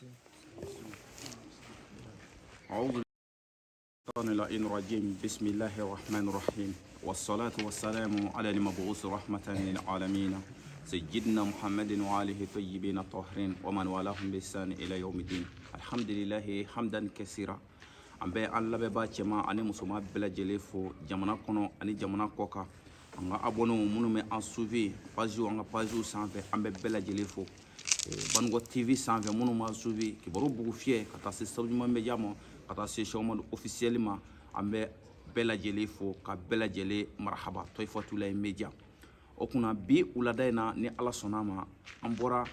أعوذ بالله الرجيم. بسم الله الرحمن الرحيم، والصلاة والسلام على المبعوث رحمة للعالمين سيدنا محمد وآله الطيبين الطاهرين ومن والاهم بإحسان إلى يوم الدين. الحمد لله حمدا كثيرا. An bɛ an lamɛnbaa cɛman ani musoman bɛɛ lajɛlen fo, jamana kɔnɔ ani jamana kɔ kan. An ka abonnés minnu bɛ an suivi page, an ka page sanfɛ, an bɛ bɛɛ lajɛlen fo. Banikɔ TV sanfɛ, minnu b'an suivi Kibaru Bugu Fiyɛ, ka taa se Sabu Média ma, ka taa se Sɛmadu officiel ma, an bɛ bɛɛ lajɛlen fo ka bɛɛ lajɛlen marahaba Tɔyifatulayi Média. O kunna bi wulada in na, ni Ala sɔnna ma, an bɔra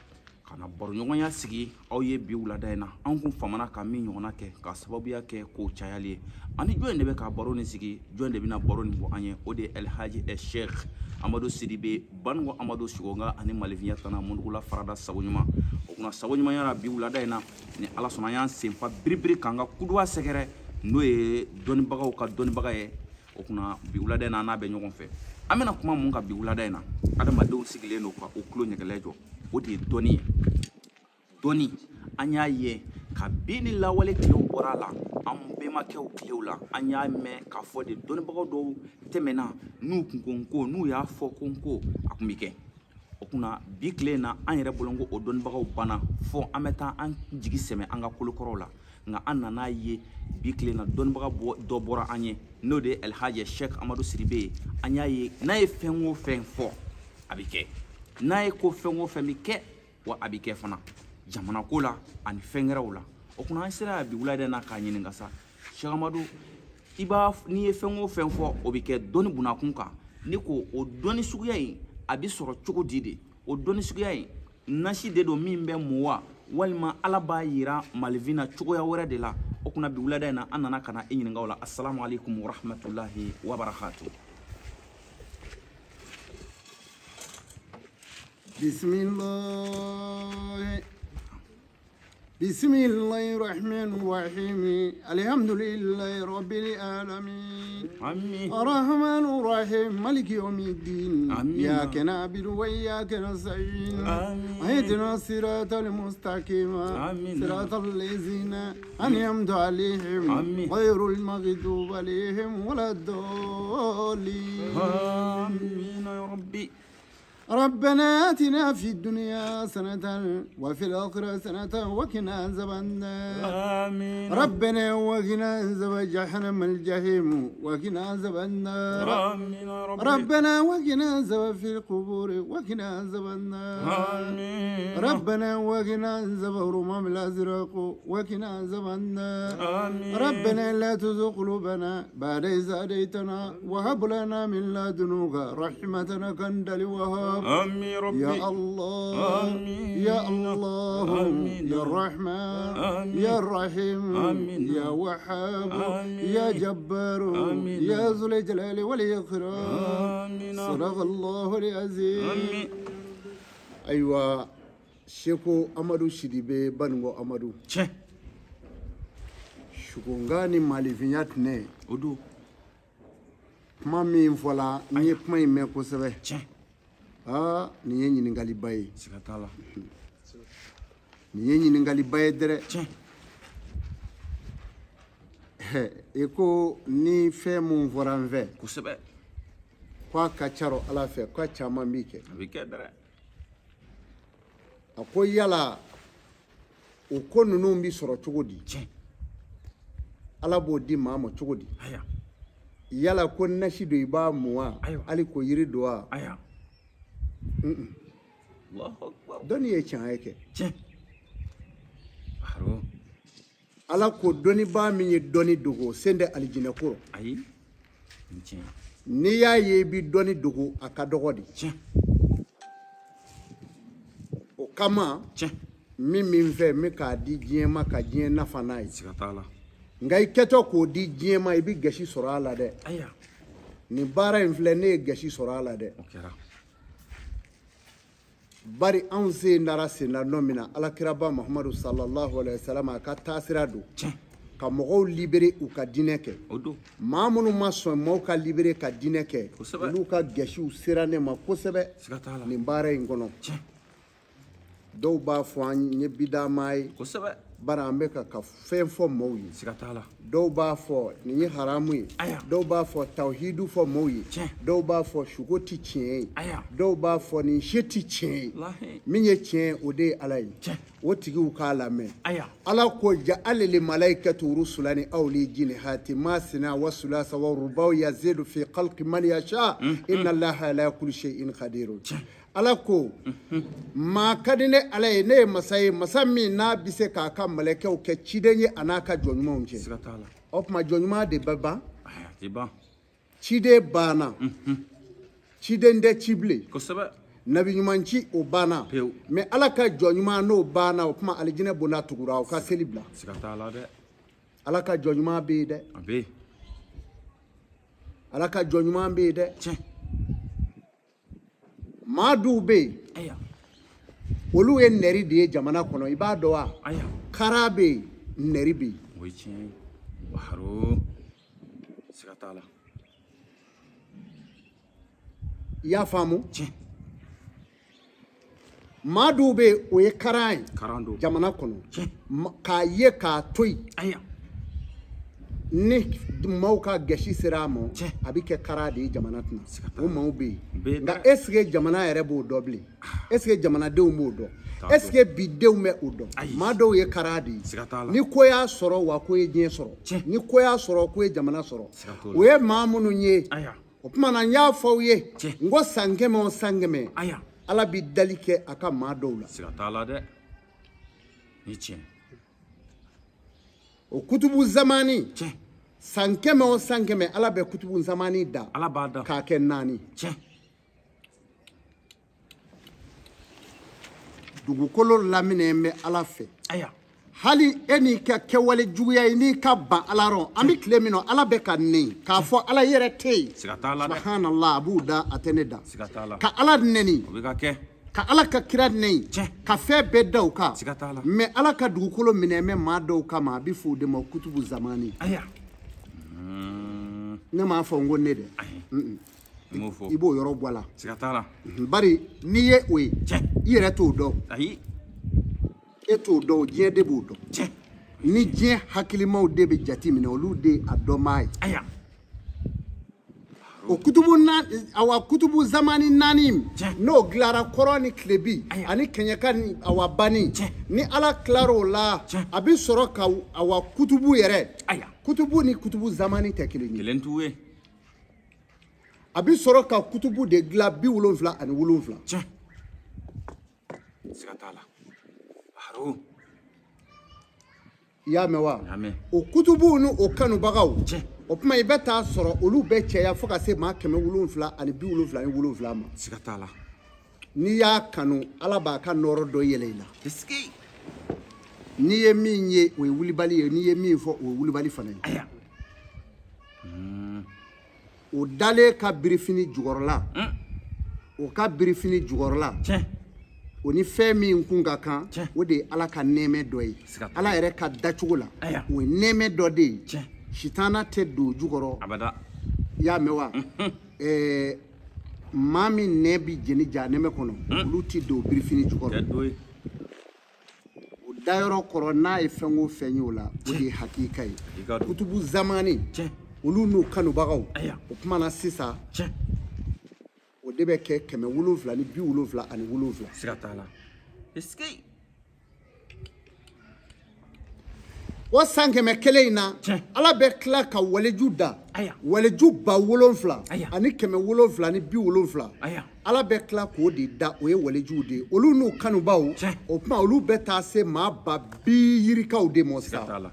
ka na baroɲɔgɔnya sigi aw ye. Bi wulada in na, an kun famana ka min ɲɔgɔnna kɛ ka sababuya kɛ kow cayali ye. Ani jɔn de bɛ ka baro nin sigi? Jɔn de bɛna baro nin bɔ an ye? O de ye Elhaji Sheikh Amadu Sidibe, Banikɔ Amadu Sigonga ani Malifinya tana Mundugula Farada Sago Ɲuman. O kunna sago ɲumanya la, bi wulada in na, ni Ala sɔnna, an y'an senfa biribiri k'an ka kuduwa sɛgɛrɛ, n'o ye dɔnnibagaw ka dɔnnibaga ye. O kunna bi wulada in na, an n'a bɛ ɲɔgɔn fɛ. An bɛna kuma mun kan bi wulada in na? Adamadenw sigilen don ka u tulo ɲɛgɛlɛ jɔ, o de ye dɔnni ye. Dɔnni, an y'a ye kabini lawale tilew bɔra a la, an bɛnbakɛw tilew la, an y'a mɛn k'a fɔ de dɔnnibagaw dɔw tɛmɛna, n'u kun ko n ko, n'u y'a fɔ ko n ko, a kun bɛ kɛ. O kunna bi tile in na, an yɛrɛ bolo ko o dɔnnibagaw banna, fo an bɛ taa an jigi sɛmɛ an ka kolokɔrɔw la. Nka an nana ye bi tile na, dɔnnibaga dɔ bɔra an ye, n'o de ye Elhaji Sheikh Amadu Sidibe ye. An y'a ye, n'a ye fɛn o fɛn fɔ, a bɛ kɛ. N'a ye ko fɛn o fɛn bɛ kɛ, wa a bɛ kɛ fana, jamana ko la ani fɛn wɛrɛw la. O kunna an sera bi wulada in na k'a ɲininka sa: Sheikh Amadu, i b'a n'i ye fɛn o fɛn fɔ, o bɛ kɛ dɔnni bunakun kan. Ne ko o dɔnni suguya in, a bɛ sɔrɔ cogo di de? O dɔnni suguya in, nasi de don min bɛ mun wa, walima Ala b'a yira malifin na cogoya wɛrɛ de la? O kunna bi wulada in na, an nana ka na e ɲininka o la. Assalamu alaikum warahmatullahi wabarakatuh. Bismillah. بسم الله الرحمن الرحيم. الحمد لله رب العالمين. آمين. الرحمن الرحيم، مالك يوم الدين. آمين. إياك نعبد وإياك نستعين. آمين. اهدنا الصراط المستقيم. آمين. صراط الذين أنعمت عليهم. آمين. غير المغضوب عليهم ولا الضالين. آمين يا ربي. ربنا آتنا في الدنيا حسنة وفي الآخرة حسنة وقنا عذاب النار. آمين. ربنا وقنا عذاب جهنم الجحيم وقنا عذاب النار. آمين يا ربي. ربنا وقنا عذاب في القبور وقنا عذاب النار. آمين. ربنا وقنا عذاب الرمم الأزرق وقنا عذاب النار. آمين. ربنا لا تزغ قلوبنا بعد إذ هديتنا وهب لنا من لدنك رحمة إنك أنت الوهاب. آمين يا ربي. يا الله. آمين. يا الله. آمين. يا الرحمن. آمين. يا الرحيم. آمين. يا وهاب. آمين. يا جبار. آمين. يا ذو الجلال والإكرام. آمين. صدق الله العظيم. آمين. Ayiwa, Seko Amadu Sidibe, Baningo Amadu. Tiɲɛ. Sugunga ni malifinya tɛnɛ. O don. Kuma min fɔla, n ye kuma in mɛn kosɛbɛ. Tiɲɛ. Aa, nin ye ɲininkaliba ye. Siga t'a la. Nin ye ɲininkaliba ye dɛrɛ. Tiɲɛ. I ko ni fɛn mun fɔra n fɛ, k'a ka ca rɔ Ala fɛ, k'a caman bi kɛ. A bɛ kɛ dɛrɛ. A ko yala o ko ninnu bi sɔrɔ cogo di? Tiɲɛ. Ala b'o di maa ma cogo di? Aya. Yala ko nasi don i b'a mun wa? Ayiwa. Hali ko yiri don wa? Aya. Allahu akbar. Dɔnni ye tiɲɛ ye kɛ. Tiɲɛ. Haro. Ala ko dɔnnibaa min ye dɔnni dogo, sen tɛ alijinɛ ko rɔ. Ayi. Nin tiɲɛ. N'i y'a ye i bi dɔnni dogo, a ka dɔgɔ de. Tiɲɛ. O kama, Tiɲɛ. min min fɛ, n bɛ k'a di diɲɛ ma ka diɲɛ nafa n'a ye. Siga t'a la. Nka i kɛtɔ k'o di diɲɛ ma, i bɛ gasi sɔrɔ a la dɛ. Aya. Nin baara in filɛ, ne ye gasi sɔrɔ a la dɛ. O kɛra. Bari anw sen dara senna nɔ min na, Alakiraba Muhamadu sallallahu alaihi wasallam a ka taasira don. Tiɲɛ. Ka mɔgɔw libere u ka diinɛ kɛ. O don. Maa minnu ma sɔn maaw ka libere ka diinɛ kɛ, Kosɛbɛ. olu ka gasiw sera ne ma kosɛbɛ Siga t'a la. nin baara in kɔnɔ. Tiɲɛ. Dɔw b'a fɔ an ye bidama ye. Kosɛbɛ. Bari an bɛ ka fɛn fɔ mɔɔw ye. Siga t'a la. Dɔw b'a fɔ nin ye haramu ye. Aya. Dɔw b'a fɔ tawhidu fɔ mɔɔw ye. Tiɲɛ. Dɔw b'a fɔ suko ti tiɲɛ ye. Aya. Dɔw b'a fɔ nin si ti tiɲɛ ye. Walahi. Min ye tiɲɛ ye, o de ye Ala ye. Tiɲɛ. O tigiw k'a lamɛn. Aya. Ala ko ja'ala lil malaikati rusulani awli jinihati masina wa sulasa wa rubaw yazidu fi khalqi man yasha inna Allaha ala kulli shay'in qadirun. Ala ko maa ka di ne Ala ye, ne ye masa ye, masa min n'a bɛ se k'a ka mɛlɛkɛw kɛ ciden ye a n'a ka jɔn ɲumanw cɛ. Siga t'a la. O tuma jɔn ɲuman de bɛ ban. Aya, a ti ban. Ciden banna, ciden tɛ ci bilen. Kosɛbɛ. Nabi ɲuman ci, o banna. Pewu. Mais Ala ka jɔn ɲuman, n'o banna, o tuma alijinɛ bonda tugura, o ka seli bila. Siga t'a la dɛ. Ala ka jɔn ɲuman bɛ yen dɛ. A bɛ yen. Ala ka jɔn ɲuman bɛ yen dɛ. Tiɲɛ. Maa dɔw bɛ yen, Aya. olu ye nɛri de ye jamana kɔnɔ, i b'a dɔn wa? Aya. Kara bɛ yen, nɛri bɛ yen. O ye tiɲɛ ye. Haro. Siga t'a la. I y'a faamu? Tiɲɛ. Maa dɔw bɛ yen, o ye karan ye. Karan don. Jamana kɔnɔ. Tiɲɛ. K'a ye k'a to yen. Aya. Ni maaw ka gɛsi sera a ma, Tiɲɛ. a bɛ kɛ kara de ye jamana tɛna. Siga t'a O la. maaw bɛ yen. Bɛ yen Nka dɛ. est ce que jamana yɛrɛ b'o dɔn bilen? Est ce que jamanadenw b'o dɔn? T'a Est ce que bi denw bɛ o dɔn? Ayi. Maa dɔw ye kara de ye. Siga t'a la. Ni ko y'a sɔrɔ, wa ko ye diɲɛ sɔrɔ. Tiɲɛ. Ni ko y'a sɔrɔ, ko ye jamana sɔrɔ. Siga t'o la. O ye maa minnu ye. Aya. O tuma na, n y'a fɔ aw ye. Tiɲɛ. N ko san 100 o san 100. Aya. Ala bɛ dali kɛ a ka maa dɔw la. Siga t'a la dɛ. Ni tiɲɛ. O kutubu zamani. Tiɲɛ. San 100 o san 100, Ala bɛ kutubu zamani da. Ala b'a da. K'a kɛ naani. Tiɲɛ. Dugukolo laminɛ bɛ Ala fɛ. Aya. Hali e n'i ka kɛwale juguya ye, n'i ka ban Ala rɔ, an bɛ tile min na, Ala bɛ ka nɛni k'a fɔ Ala yɛrɛ tɛ yen. Siga t'a la dɛ. Subhanallah, a b'u da, a tɛ ne da. Siga t'a la. Ka Ala nɛni. O bɛ ka kɛ. Ka Ala ka kira nɛni. Tiɲɛ. Ka fɛn bɛɛ da u kan. Siga t'a la. Mais Ala ka dugukolo minɛ bɛ maa dɔw kama, a bɛ fɔ o de ma kutubu zamani. Aya. Ne m'a fɔ n ko ne dɛ. Ayi. N m'o fɔ. I b'o yɔrɔ bɔ a la. Siga t'a la. Bari n'i ye o ye, Tiɲɛ. i yɛrɛ t'o dɔn. Ayi. E t'o dɔn, diɲɛ de b'o dɔn. Tiɲɛ. Ni diɲɛ hakilimaw de bɛ jate minɛ, olu de a dɔnbaa ye. Aya. O kutubu na, awa kutubu zamani naani, Tiɲɛ. n'o dilara kɔrɔ ni tilebi Aya. ani kɛɲɛka ni awa banni. Tiɲɛ. Ni Ala tilar'o la, Tiɲɛ. a bɛ sɔrɔ ka awa kutubu yɛrɛ. Aya. Kutubu ni kutubu zamani tɛ kelen ye. Kelen t'u ye. A bɛ sɔrɔ ka kutubu de dilan 77. Tiɲɛ. Siga t'a la. Haro. I y'a mɛn wa? N y'a mɛn. O kutubuw ni o kanubagaw. Tiɲɛ. O tuma i bɛ taa sɔrɔ olu bɛ cɛya fo ka se maa 777 ma. Siga t'a la. N'i y'a kanu, Ala b'a ka nɔɔrɔ dɔ yɛlɛ i la. Esike. N'i ye min ye, o ye wulibali ye. N'i ye min fɔ, o ye wulibali fana ye. Aya. O dalen ka birifini jukɔrɔla, o ka birifini jukɔrɔla, Tiɲɛ. o ni fɛn min kun ka kan, Tiɲɛ. o de ye Ala ka nɛɛmɛ dɔ ye. Siga t'a la. Ala yɛrɛ ka dacogo la, Aya. o ye nɛɛmɛ dɔ de ye. Tiɲɛ. Sitana tɛ don o jukɔrɔ. Abada. I y'a mɛn wa? Maa min nɛn bɛ jeni jahanɛmɛ kɔnɔ, olu tɛ don birifini jukɔrɔ. Tɛ don ye. O dayɔrɔ kɔrɔ, n'a ye fɛn o fɛn ye o la, o de ye hakika ye. Hakika don. Kutubu zamani, Tiɲɛ. olu n'u kanubagaw. Aya. O tuma na sisan, Tiɲɛ. o de bɛ kɛ 777. Siga t'a la. Esike. O san 100 in na, Tiɲɛ. Ala bɛ tila ka waliju da. Aya. Waliju 7000 Aya. ani 770. Aya. Ala bɛ tila k'o de da, o ye walijuw de ye. Olu n'u kanubaw, Tiɲɛ. o tuma olu bɛ taa se maa ba bi yirikaw de ma Siga t'a sisan. la.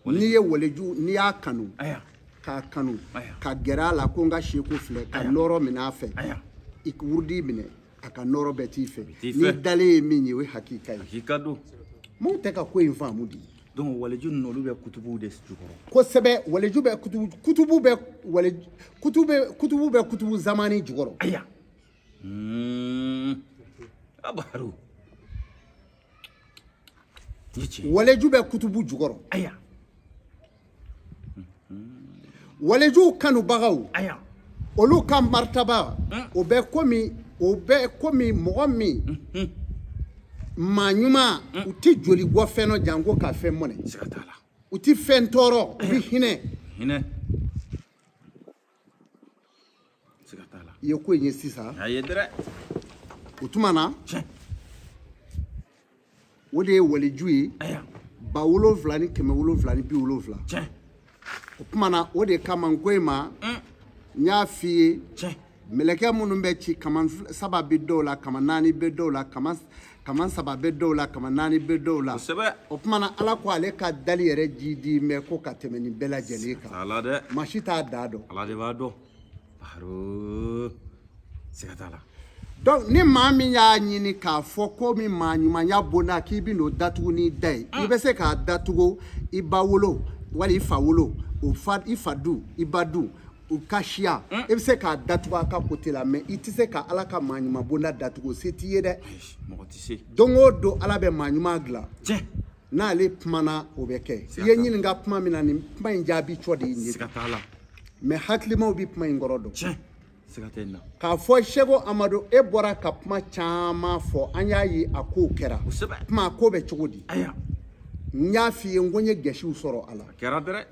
N'i ye waliju, n'i y'a kanu, Aya. k'a kanu, Aya. ka gɛrɛ a la ko n ka seko filɛ, ka Aya. nɔɔrɔ minɛ a fɛ. Aya. I wurudi minɛ, a ka nɔɔrɔ bɛɛ t'i fɛ. t'i N'i fɛ. dalen ye min ye, o ye hakika ye. Hakika don. Maaw tɛ ka ko in faamu de. Donc waliju ninnu, olu bɛ kutubuw de jukɔrɔ. Kosɛbɛ, waliju bɛ kutubu, kutubu bɛ wale, kutubu bɛ, kutubu bɛ kutubu zamani jukɔrɔ. Aya. Abaru. Ni tiɲɛ. Waliju bɛ kutubu jukɔrɔ. Aya. Walejuw kanubagaw, Aya. olu ka martaba, o bɛ komi O bɛ komi mɔgɔ min maa ɲuman, u tɛ joli bɔ fɛn nɔ janko ka fɛn mɔnɛ. Siga t'a la. U tɛ fɛn tɔɔrɔ, u bɛ hinɛ. Hinɛ, siga t'a la. I ye ko in ye sisan. A ye dɛrɛ. O tuma na, Tiɲɛ. o de ye waliju ye, Aya. 7770. Tiɲɛ. O tuma na, o de kama n ko i ma, n y'a f'i ye, Tiɲɛ. mɛlɛkɛ minnu bɛ ci, kaman saba bɛ dɔw la, kaman naani bɛ dɔw la, kaman saba bɛ dɔw la, kaman naani bɛ dɔw la. Kosɛbɛ. O tuma na, Ala ko ale ka dali yɛrɛ jidi mɛ ko ka tɛmɛ nin bɛɛ lajɛlen kan. T'a la dɛ. Maa si t'a da dɔn. Ala de b'a dɔn, Baharo, siga t'a la. Donc ni maa min y'a ɲini k'a fɔ ko min maa ɲumanya bonda k'i bɛ n'o datugu n'i da ye, i bɛ se k'a datugu i ba wolo wali i fa wolo, o fa, i fa du, i ba du, u ka siya, i bɛ se k'a datugu a ka côté la, mais i tɛ se ka Ala ka maa ɲuman bonda datugu, o se t'i ye dɛ. Ayi, mɔgɔ tɛ se. Don o don, Ala bɛ maa ɲuman dilan. Tiɲɛ. N'ale kumana, o bɛ kɛ. I ye ɲininka kuma min na, nin kuma in jaabi cɔ de ye nin ye. Siga t'a la. Mais hakilimaw bɛ kuma in kɔrɔ dɔn. Tiɲɛ, siga tɛ nin na. K'a fɔ Seko Amadu, e bɔra ka kuma caman fɔ, an y'a ye a kow kɛra. Kosɛbɛ. Kuma a ko bɛ cogo di? Aya. N y'a f'i ye, n ko n ye gɛsiw sɔrɔ a la. A kɛra dɛrɛ.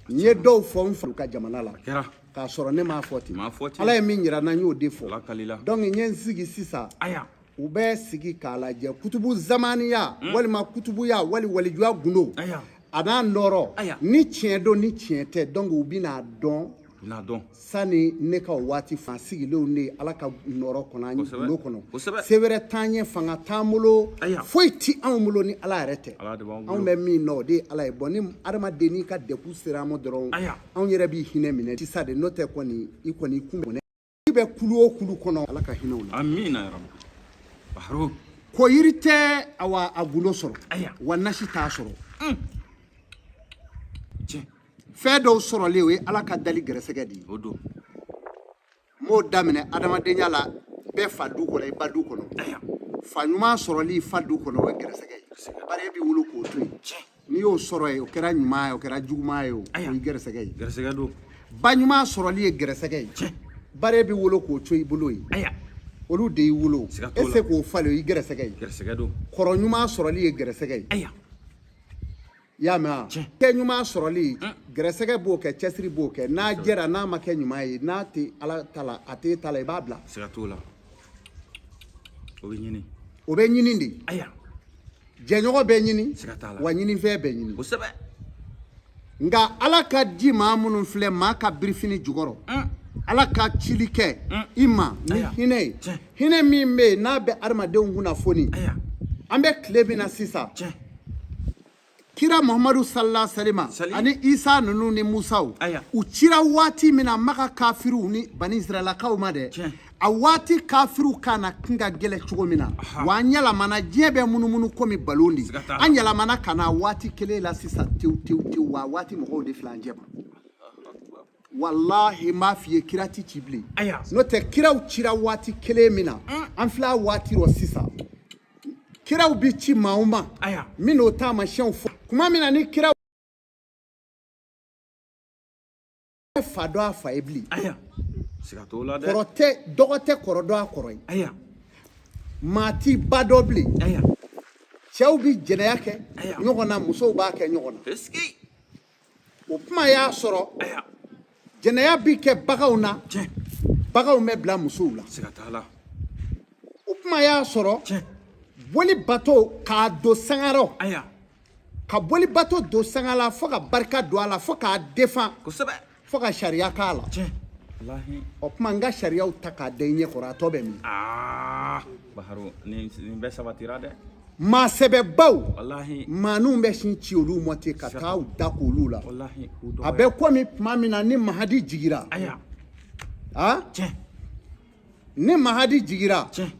N ye dɔw fɔ n fa ka jamana la A kɛra. k'a sɔrɔ ne m'a fɔ ten. M'a fɔ ten. Ala ye min yira n na, n y'o de fɔ. Ala kalila. Donc n ye n sigi sisan, Aya. u bɛ sigi k'a lajɛ kutubu zamaniya walima kutubuya wali walijuya gundo Aya. a n'a nɔrɔ. Aya. Ni tiɲɛ don, ni tiɲɛ tɛ, donc u bɛna dɔn. N'a dɔn. Sani ne ka o waati fan sigilenw ne ye Ala ka nɔrɔ kɔnɔ, an Kosɛbɛ. gundo kɔnɔ. Kosɛbɛ. Se wɛrɛ t'an ɲɛ, fanga t'an bolo, Aya. foyi ti anw bolo ni Ala yɛrɛ tɛ. Ala de b'anw bolo. Anw bɛ min nɔ, o de ye Ala ye. Bɔn, ni adamaden n'i ka degun sera an ma dɔrɔn, Aya. anw yɛrɛ b'i hinɛ minɛ sisan de. N'o tɛ kɔni, i kɔni i kun bɛ i bɛ kulu o kulu kɔnɔ, Ala ka hinɛ u la. Amina ya rabbi, Baharo. Ko yiri tɛ awa a gundo sɔrɔ. Aya. Wa nasi t'a sɔrɔ. Tiɲɛ. Fɛn dɔw sɔrɔlen, o ye Ala ka dali gɛrɛsɛgɛ de ye. O don. N b'o daminɛ adamadenya la, bɛɛ fa du kɔnɔ, i ba du kɔnɔ. Aya. Fa ɲuman sɔrɔli i fa du kɔnɔ, o ye gɛrɛsɛgɛ ye, bari e b'i wolo k'o to yen. Tiɲɛ. N'i y'o sɔrɔ yen, o kɛra ɲuman ye, o kɛra juguman ye, o Aya. o ye gɛrɛsɛgɛ ye. Gɛrɛsɛgɛ don. Ba ɲuman sɔrɔli ye gɛrɛsɛgɛ ye, Tiɲɛ. bari e b'i wolo k'o to i bolo yen. Aya. Olu de y'i wolo. Siga t'o E la. se k'o falen, o y'i gɛrɛsɛgɛ ye. Gɛrɛsɛgɛ don. Kɔrɔ ɲuman sɔrɔli ye gɛrɛsɛgɛ ye. Aya. I y'a mɛn wa? Tiɲɛ. Kɛ ɲuman sɔrɔli, gɛrɛsɛgɛ b'o kɛ, cɛsiri b'o kɛ. N'a jɛra, n'a ma kɛ ɲuman ye, n'a tɛ Ala ta la, a tɛ e ta la, i b'a bila. Siga t'o la, o bɛ ɲini. O bɛ ɲini de. Aya. Jɛɲɔgɔn bɛ ɲini. Siga t'a la. Wa ɲinifɛn bɛ ɲini. Kosɛbɛ. Nka Ala ka di maa minnu filɛ maa ka birifini jukɔrɔ, Ala ka cili kɛ i ma ni Aya. hinɛ ye, Tiɲɛ. hinɛ min bɛ yen n'a bɛ adamadenw kunnafoni. Aya. An bɛ tile min na sisan, Tiɲɛ. kira Muhamadu sallallahu alaihi wasallam Sali. ani Isa ninnu ni Musaw, Aya. u cira waati min na Maka kafiriw ni Bani Israɛlakaw ma dɛ. Tiɲɛ. A waati kafiriw kan na kun ka gɛlɛ cogo min na, Aha. wa an yɛlɛmana, diɲɛ bɛ munumunu komi balon de. Siga t'a la. An yɛlɛmana ka na waati kelen la sisan tewu tewu tewu, wa waati mɔgɔw de filɛ an jɛ ma. Walahi, n b'a f'i ye, kira ti ci bilen. Aya. N'o tɛ, kiraw cira waati kelen min na, an filɛ a waati rɔ sisan, kiraw bi ci maa o ma Aya. min n'o taamasiyɛnw fɔ kuma min na, ni kiraw fa dɔn a fa ye bilen. Aya, siga t'o la dɛ. Kɔrɔ tɛ, dɔgɔ tɛ kɔrɔ dɔn a kɔrɔ ye. Aya. Maa t'i ba dɔn bilen. Aya. Cɛw bi jɛnɛya kɛ Aya. ɲɔgɔn na, musow b'a kɛ ɲɔgɔn na. Eski. O kuma y'a sɔrɔ Aya. jɛnɛya bi kɛ baganw na. Tiɲɛ. Baganw bɛ bila musow la. Siga t'a la. O kuma y'a sɔrɔ Tiɲɛ. boli bato k'a don sangarɔ, Aya. ka boli bato don sanga la, fo ka barika don a la, fo k'a defan, Kosɛbɛ. fo ka sariya k'a la. Tiɲɛ, walahi. O tuma, n ka sariyaw ta k'a da i ɲɛ kɔrɔ, a tɔ bɛ min? Aa, Baharo, nin bɛɛ sabatira dɛ. Maa sɛbɛbaw, Walahi. maaninw bɛ sin ci olu mɔ ten ka taa u da k'olu la. Walahi, k'u A dɔgɔya. bɛ komi tuma min na ni Mahadi jigira. Aya. A Tiɲɛ. ni Mahadi jigira, Tiɲɛ.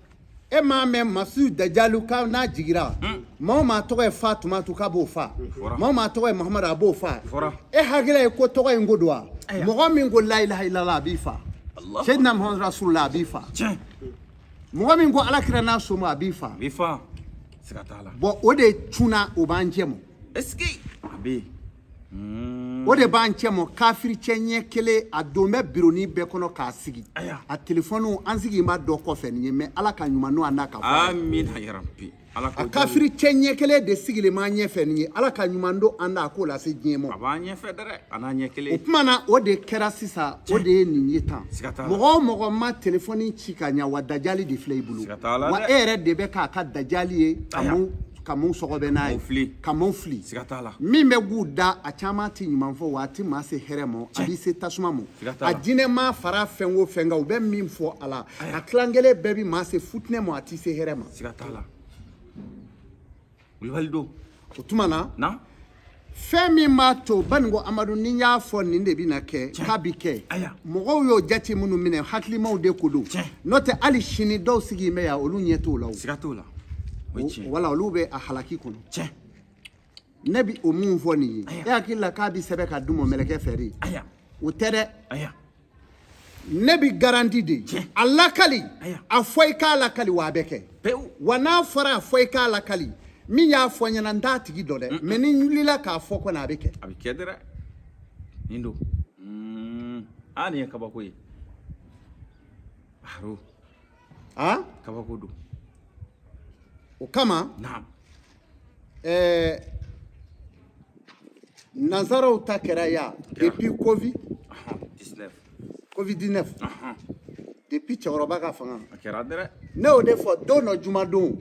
e m'a mɛn Masiw Dajalu ka n'a jigira, maa o maa tɔgɔ ye Fatumatu k'a b'o fa, Fɔra. maa o maa tɔgɔ ye Mahamadu a b'o fa. Fɔra. E hakili ye ko tɔgɔ in ko don wa? Aya. Mɔgɔ min ko la ilaha illallah, a b'i fa. Allah. Seydina Muhamadu Rasulullah, a b'i fa. Tiɲɛ. Mɔgɔ min ko Ala kira n'a soma, a b'i fa. A b'i fa, siga t'a la. Bɔn, o de cunna o b'an jɛ mɔ. Eski a bɛ yen. O de b'an cɛ mɔ kafiri cɛ ɲɛ kelen a don bɛ bironi bɛɛ kɔnɔ k'a sigi a telefɔniw an sigi b'a dɔ kɔfɛ nin ye mais Ala ka ɲuman n'o a n'a ka fɔ Amina ya rabbi. Ala a kafiri cɛ ɲɛ kelen de sigilen b'an ɲɛfɛ nin ye Ala ka ɲuman don an na a k'o lase diɲɛ ma A b'an ɲɛfɛ dɛ, a n'a ɲɛ kelen. O tuma na o de kɛra sisan, o de ye nin ye tan. Mɔgɔ o mɔgɔ ma telefɔni ci ka ɲɛ, wa dajali de filɛ i bolo, wa e yɛrɛ de bɛ k'a ka dajali ye ka mun sɔgɔbɛ n'a ye, ka mun fili. Min bɛ k'u da a caman tɛ ɲuman fɔ, wa a tɛ maa se hɛrɛ ma, a b'i se tasuma ma. A jinɛ maa fara fɛn o fɛn kan, u bɛ min fɔ a la, a tilan kelen bɛɛ bɛ maa se futinɛ ma, a t'i se hɛrɛ ma. Wulibali don. O tuma na fɛn min b'a to Baninko Amadu ni n y'a fɔ nin de bɛna kɛ k'a bi kɛ, mɔgɔw y'o jate minnu minɛ hakilimaw de ko don, n'o tɛ hali sini dɔw sigilen bɛ yan olu ɲɛ t'o la o. Siga t'o la. Wala olu bɛ a halaki kɔnɔ. Ne bi o mun fɔ nin ye, e hakili la k'a bi sɛbɛn ka d'u ma mɛlɛkɛ fɛ de? O tɛ dɛ. Ne bi garanti de a lakali, a fɔ i k'a lakali wa a bɛ kɛ. Wa n'a fɔra a fɔ i k'a lakali, min y'a fɔ n ɲɛna n t'a tigi dɔn dɛ, mais ni n wulila k'a fɔ kɔni a bɛ kɛ. A bɛ kɛ dɛ. Nin don. Aa, nin ye kabako ye. Aro. Ah? Kabako don. O kama. Naam. Nansaraw ta kɛra yan depuis Covid 19. Covid-19. Depuis cɛkɔrɔba ka fanga. A kɛra dɛ. Ne y'o de fɔ don dɔ jumadon.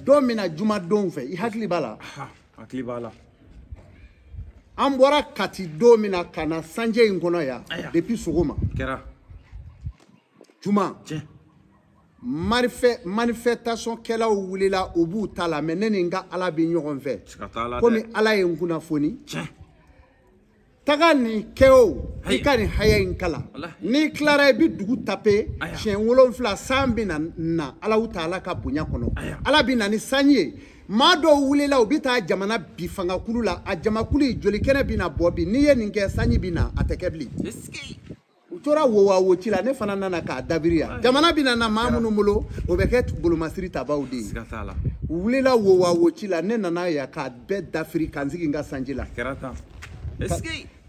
Don min na jumadon fɛ, i hakili b'a la? Hakili b'a la. An bɔra Kati don min na ka na sanjɛ in kɔnɔ yan depuis sɔgɔma. Kɛra. Juma. Manifestation kɛlaw wulila u b'u ta la, mais ne ni n ka Ala bɛ ɲɔgɔn fɛ. Komi Ala ye n kunnafoni. Taga nin kɛ o, i ka nin haya in kalan. N'i tilara i bɛ dugu tape siɲɛ 7, san bɛ na Alahu taala ka bonya kɔnɔ. Ala bɛ na ni sanji ye. Maa dɔw wulila u bɛ taa jamana bi fangakulu la, a jamakulu jolikɛnɛ bɛ na bɔ bi, n'i ye nin kɛ sanji bɛ na, a tɛ kɛ bilen. U tora wo wo ci la, ne fana nana k'a dabiri yan. Jamana bɛ na maa minnu bolo, o bɛ kɛ bolomasiri tabaw de ye. U wulila wo wo ci la, ne nana yan k'a bɛɛ dafiri ka n sigi n ka sanji la.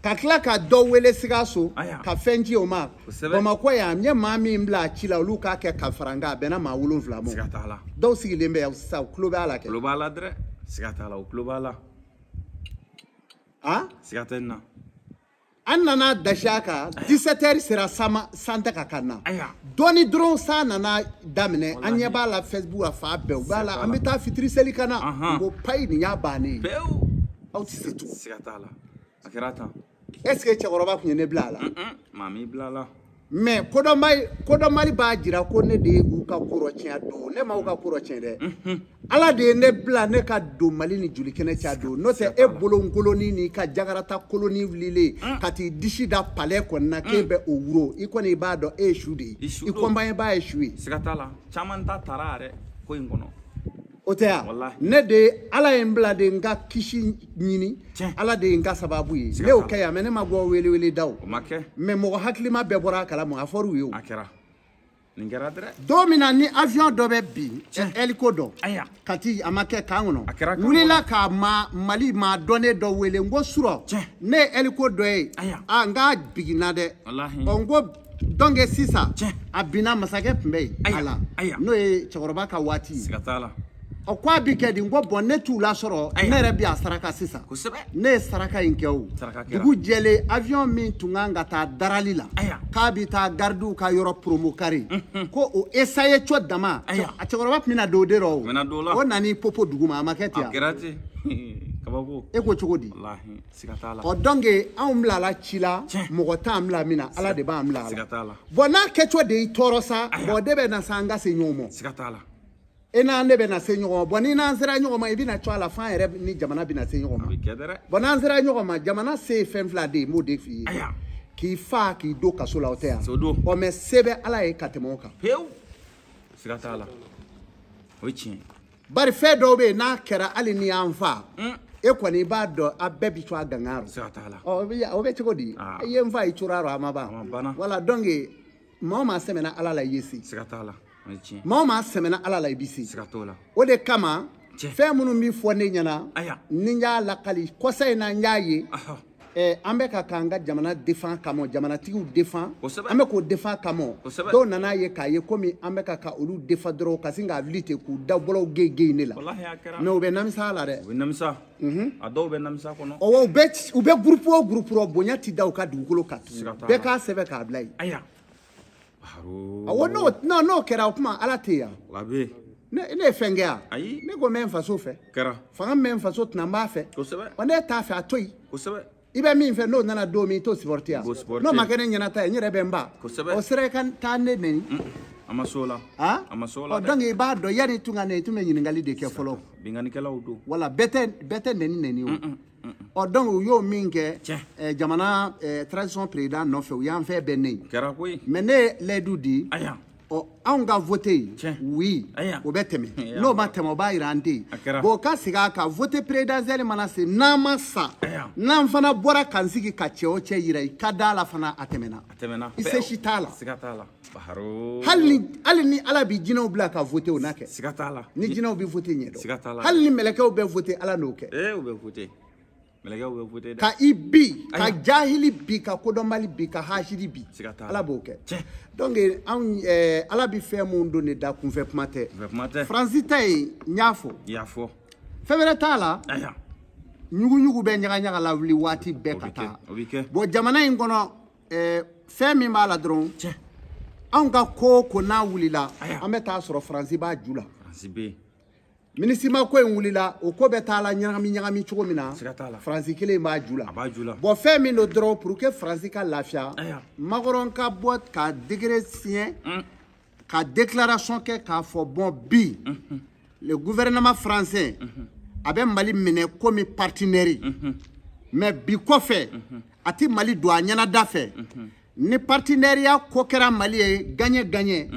Ka tila ka dɔ wele Sikaso ka fɛn ci o ma. Bamakɔ yan, n ye maa min bila a ci la, olu k'a kɛ ka fara n kan, a bɛnna maa 7 ma. Dɔw sigilen bɛ yan sisan, u tulo b'a la kɛ. Tulo b'a la dɛ. Siga t'a la, u tulo b'a la. Ah? Siga tɛ n na. An nana dasi a kan, 17h sera san tɛ ka na. Dɔɔni dɔrɔn san nana daminɛ, an ɲɛ b'a la Facebook a fan bɛɛ, u b'a la an bɛ taa fitiri seli ka na. N ko payi nin y'a bannen ye. Aw tɛ se tugun. Siga t'a la. A kɛra tan. Est-ce que cɛkɔrɔba tun ye ne bila a la? Maa m'i bila a la. Mais kodɔnbali b'a jira ko ne de ye u ka ko rɔtiɲɛ don. Ne ma u ka ko rɔtiɲɛ dɛ. Ala de ye ne bila ne ka don Mali ni jolikɛnɛ cɛ don. N'o tɛ e bolonkoloni n'i ka jakarata koloni wulilen ka t'i disi da palais kɔni na k'e bɛ o wuro, i kɔni i b'a dɔn e ye su de ye. I kɔnbaɲɛbaa ye su ye. Siga t'a la. Caman ta taara yɛrɛ ko in kɔnɔ. O tɛ yan. Ne de ye Ala ye n bila de n ka kisi ɲini. Ala de ye n ka sababu ye. Ne y'o kɛ yan, mais ne ma bɔ welewele da o. O ma kɛ. Mais mɔgɔ hakilima bɛɛ bɔra a kalama, a fɔr'u ye o. A kɛra. Nin kɛra dɛ. Don min na ni avion dɔ bɛ bin, hélico dɔ. Kati a ma kɛ kan kɔnɔ. A kɛra kan kɔnɔ. Wulila ka ma Mali maa dɔnnen dɔ wele, n ko surɔ. Ne ye hélico dɔ ye. A n k'a biginna dɛ. Ɔ n ko donc sisan. A binna, masakɛ tun bɛ yen. A la. N'o ye cɛkɔrɔba ka waati ye. Siga t'a la. Ɔ ko a bi kɛ di, n ko bɔn ne t'u lasɔrɔ, ne yɛrɛ bi a saraka sisan. Ne ye saraka in kɛ o. Dugu jɛlen, avion min tun kan ka taa darali la, k'a bi taa gardiw ka yɔrɔ promo kari, ko o essayer cɔ dama, a cɛkɔrɔba tun bɛna don o de rɔ o. O nana popo dugu ma, a ma kɛ ten. A kɛra ten. Kabako. E ko cogo di? Ɔ donc anw bilala ci la, mɔgɔ t'an bila min na, Ala de b'an bila a la. Bɔn n'a kɛcogo de y'i tɔɔrɔ sa, bɔn de bɛ na sa an ka se ɲɔgɔn ma. Siga t'a la. E n'an de bɛ na se ɲɔgɔn ma. Bɔn ni n'an sera ɲɔgɔn ma, i bɛna cɔ a la f'an yɛrɛ ni jamana bɛna se ɲɔgɔn ma. Bɔn n'an sera ɲɔgɔn ma, jamana se ye fɛn fila de ye, n b'o de f'i ye. K'i fa k'i don kaso la, o tɛ yan. Ɔ mais se bɛ Ala ye ka tɛmɛ o kan. Pewu. Siga t'a la. O ye tiɲɛ. Bari fɛn dɔw bɛ yen n'a kɛra hali ni y'an fa, e kɔni i b'a dɔn a bɛɛ bi to a gangan rɔ. Siga t'a la. Ɔ o bɛ cogo di? I ye n fa i cora rɔ, a ma ban. Wala donc maa o maa sɛmɛna Ala la i ye se. Siga t'a la. Maa o maa sɛmɛna Ala la i bɛ se. Siga t'o la. O de kama Fɛn minnu bɛ fɔ ne ɲɛna, Aya. ni n y'a lakali kɔsa in na, n y'a ye Aha. An bɛ ka k'an ka jamana défend kama, jamanatigiw défend, Kosɛbɛ. an bɛ k'o défend kama. Kosɛbɛ. Dɔw nana ye k'a ye komi an bɛ ka olu défend dɔrɔn, ka sin k'a wuli ten k'u da bɔlɔw gen gen ne la. Walahi, a kɛra. Mais u bɛ namisa la dɛ. U bɛ namisa, a dɔw bɛ namisa kɔnɔ. Ɔwɔ, u bɛ groupe o groupe rɔ, bonya ti da u ka dugukolo kan tugun. Siga t'a Bɛɛ la. k'a sɛbɛn k'a bila yen. Aya, haro. Awɔ, n'o kɛra, o kuma Ala tɛ yan. Labe. Ne ye fɛn kɛ yan? Ayi. Ne ko n bɛ n faso fɛ. Kɛra. Fanga min bɛ n faso tɛna, n b'a fɛ. Kosɛbɛ. Wa ne t'a fɛ, a to yen. Kosɛbɛ. I bɛ min fɛ, n'o nana don min, i t'o supporter yan. B'o supporter. N'o ma kɛ ne ɲɛnata ye, n yɛrɛ bɛ n ba. Kosɛbɛ. O sera i ka taa ne neni. A ma s'o la. Ah? A ma s'o la Ɔ dɛ. Donc i b'a dɔn, yanni tun ka neni, i tun bɛ ɲininkali de kɛ fɔlɔ. Binkannikɛlaw don. Wala bɛɛ tɛ neni neni o. Ɔ donc u y'o min kɛ Tiɲɛ. Jamana transition président nɔfɛ, u y'an fɛn bɛɛ neni. Kɛra koyi. Mais ne ye layidu di. Aya. Ɔ, anw ka vote yen, Tiɲɛ. oui, Aya. o bɛ tɛmɛ. Ya. N'o ma tɛmɛ, o b'a yira an tɛ yen. A kɛra. Bon, o ka segin a kan, vote présidentielle mana se, n'an ma sa, Aya. n'an fana bɔra k'an sigi ka cɛ o cɛ yira, i ka da la fana, a tɛmɛna. A tɛmɛna. I se si t'a la. Siga t'a la, baharo. Hali ni Ala bi jinɛw bila ka vote, o n'a kɛ. Siga t'a la. Ni jinɛw bɛ vote ɲɛ dɔn. Siga t'a la. Hali ni mɛlɛkɛw bɛ vote, Ala n'o kɛ. Ee, u bɛ vote, mɛlɛkɛw bɛ vote dɛ. Ka i bi ka Ayiwa. jahili bi, ka kodɔnbali bi, ka hasidi bi. Siga t'a la. Ala b'o kɛ. Tiɲɛ. Donc anw Ala bi fɛn mun don ne da kunfɛ, kuma tɛ. Kunfɛ kuma tɛ. Faransi ta yen, n y'a fɔ. I y'a fɔ. Fɛn wɛrɛ t'a la. Aya. Ɲuguɲugu bɛ ɲagaɲaga la wuli waati bɛɛ O ka bɛ kɛ, taa. o bɛ kɛ. Bon, jamana in kɔnɔ, fɛn min b'a la dɔrɔn, Tiɲɛ. anw ka ko o ko n'a wulila, Aya. an bɛ taa sɔrɔ Faransi b'a ju la. Faransi bɛ yen. MINUSMA ko in wulila, o ko bɛ taa la ɲagami ɲagami cogo min na, Siga t'a la. Faransi kelen in b'a ju la. A b'a ju la. Bon, fɛn min don dɔrɔn, pour que Faransi ka lafiya, Aya. Macron ka bɔ ka décret signé, ka déclaration kɛ k'a fɔ: bon, bi le gouvernement français a bɛ Mali minɛ komi partenaire, mais bi kɔfɛ a ti Mali don a ɲɛnada fɛ. Ni partenariat ko kɛra Mali ye gagné gagné,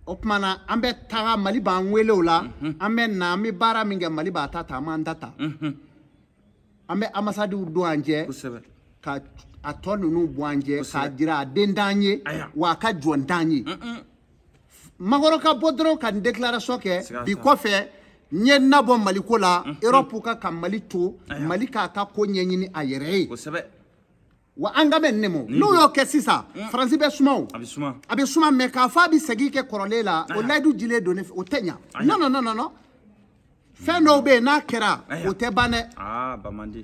o tuma na an bɛ taga, Mali b'an wele o la, an bɛ na, an bɛ baara min kɛ, Mali b'a ta ta, an b'an ta ta, an bɛ ambassadew don an jɛ, Kosɛbɛ. ka a tɔ ninnu bɔ an jɛ, k'a jira a den t'an ye, Aya. wa a ka jɔn t'an ye. Macron ka bɔ dɔrɔn ka nin déclaration kɛ: Siga bi t'a la. kɔfɛ n ye nabɔ Maliko la, Europe ka Mali to, Mali k'a ka ko ɲɛɲini a yɛrɛ ye. Kosɛbɛ. Wa an ka bɛ nin ne ma, n'o y'o kɛ sisan, Faransi bɛ suma o. A bɛ suma. A bɛ suma, mais k'a fɔ a bɛ segin kɛ kɔrɔlen la, o layidu jilen don ne fɛ, o tɛ ɲa. Non, non, non, non, non, fɛn dɔw bɛ yen, n'a kɛra, Aya. o tɛ ban dɛ. Aa, ba man di,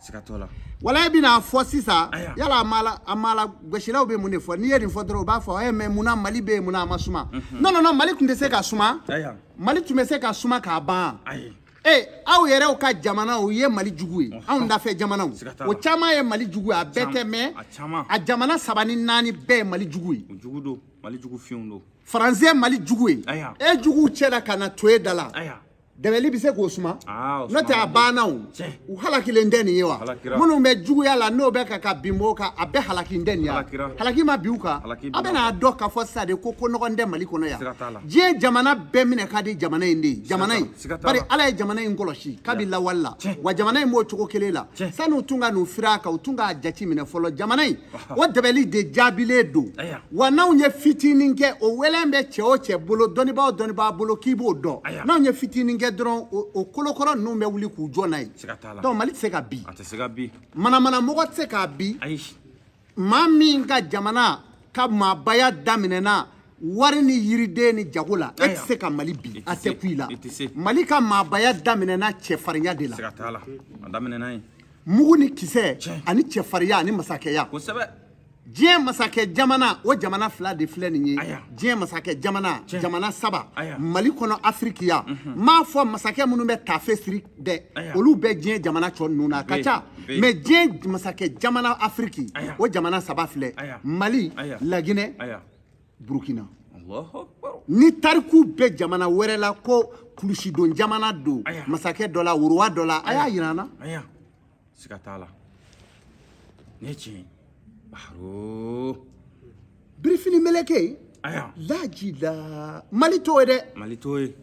siga t'o la. Wala e bɛna fɔ sisan, Aya. yala a ma la gosilaw bɛ mun de fɔ? N'i ye nin fɔ dɔrɔn, u b'a fɔ: ɛ, mais munna Mali bɛ yen, munna a ma suma? Non, non, non, Mali tun tɛ se ka suma. Aya. Mali tun bɛ se ka suma k'a ban? Ayi. E, aw yɛrɛw ka jamana, o ye Mali jugu ye, anw dafɛ jamanaw, Siga t'a la. o caman ye Mali jugu ye, a bɛɛ tɛ, mais A caman. a jamana saba ni naani bɛɛ ye Mali jugu ye. O jugu don, Mali jugu finw don. Faransi ye Mali jugu ye. Aya. E juguw cɛla ka na to e da la, Aya. dɛmɛli bɛ se k'o suma? Aa, o N'o tɛ, suma a banna o. Tiɲɛ. U halakilen tɛ nin ye wa? Halakira. Minnu bɛ juguya la, n'o bɛ ka bin mɔgɔw kan, a bɛɛ halakin tɛ nin ye wa? Halakira. Halaki ma bin u kan. Halaki A binna. bɛna dɔn k'a fɔ sisan de ko nɔgɔn tɛ Mali kɔnɔ yan. Siga t'a la. Diɲɛ jamana bɛɛ minɛ ka di jamana in de ye, jamana in. Siga t'a Bari la. Ala ye jamana in kɔlɔsi kabi lawale la. Tiɲɛ. Wa jamana in b'o cogo kelen la. Tiɲɛ. Sani u tun ka n'u firi a kan, u tun k'a jate minɛ fɔlɔ, jamana in o dɛbɛli de jaabilen don. Aya. Wa n'anw ye fitinin kɛ, o wɛlɛn bɛ cɛ o cɛ bolo, dɔnnibaa o dɔnnibaa bolo k'i b'o dɔn. Aya. N'anw ye fitinin kɛ dɔrɔn, o kolokɔrɔ ninnu bɛ wuli k'u jɔ n'a ye. Siga t'a la. Donc Mali tɛ se ka bin. A tɛ se ka bin. Manamana mɔgɔ tɛ se k'a bin. Ayi. Maa min ka jamana ka maabaya daminɛna wari ni yiriden ni jago la, e Aya. tɛ se ka Mali bin. I tɛ A se. tɛ ku i la. I tɛ se. Mali ka maabaya daminɛna cɛfarinya de la. Siga t'a la, a daminɛna yen. Mugu ni kisɛ Tiɲɛ. ani cɛfarinya ani masakɛya. Kosɛbɛ. Diɲɛ masakɛ jamana, o jamana fila de filɛ nin ye. Aya. Diɲɛ masakɛ jamana, Tiɲɛ. jamana saba Aya. Mali kɔnɔ, Afiriki yan, n m'a fɔ masakɛ minnu bɛ tafe siri dɛ. Aya. Olu bɛ diɲɛ jamana tɔ ninnu na, a ka Bɛ, ca. bɛ. Mais diɲɛ masakɛ jamana Afiriki, Aya. o jamana saba filɛ: Aya. Mali, Aya. Laginɛ, Aya. Burukina. Allahu akbar. Ni tariku bɛ jamana wɛrɛ la ko kulusidon jamana don, Aya. masakɛ dɔ la, worowa dɔ la, a y'a yira an na. Aya, siga t'a la, nin ye tiɲɛ ye, baharo. Birifini meleke. Aya. Laji la, Mali t'o ye dɛ. Mali t'o ye.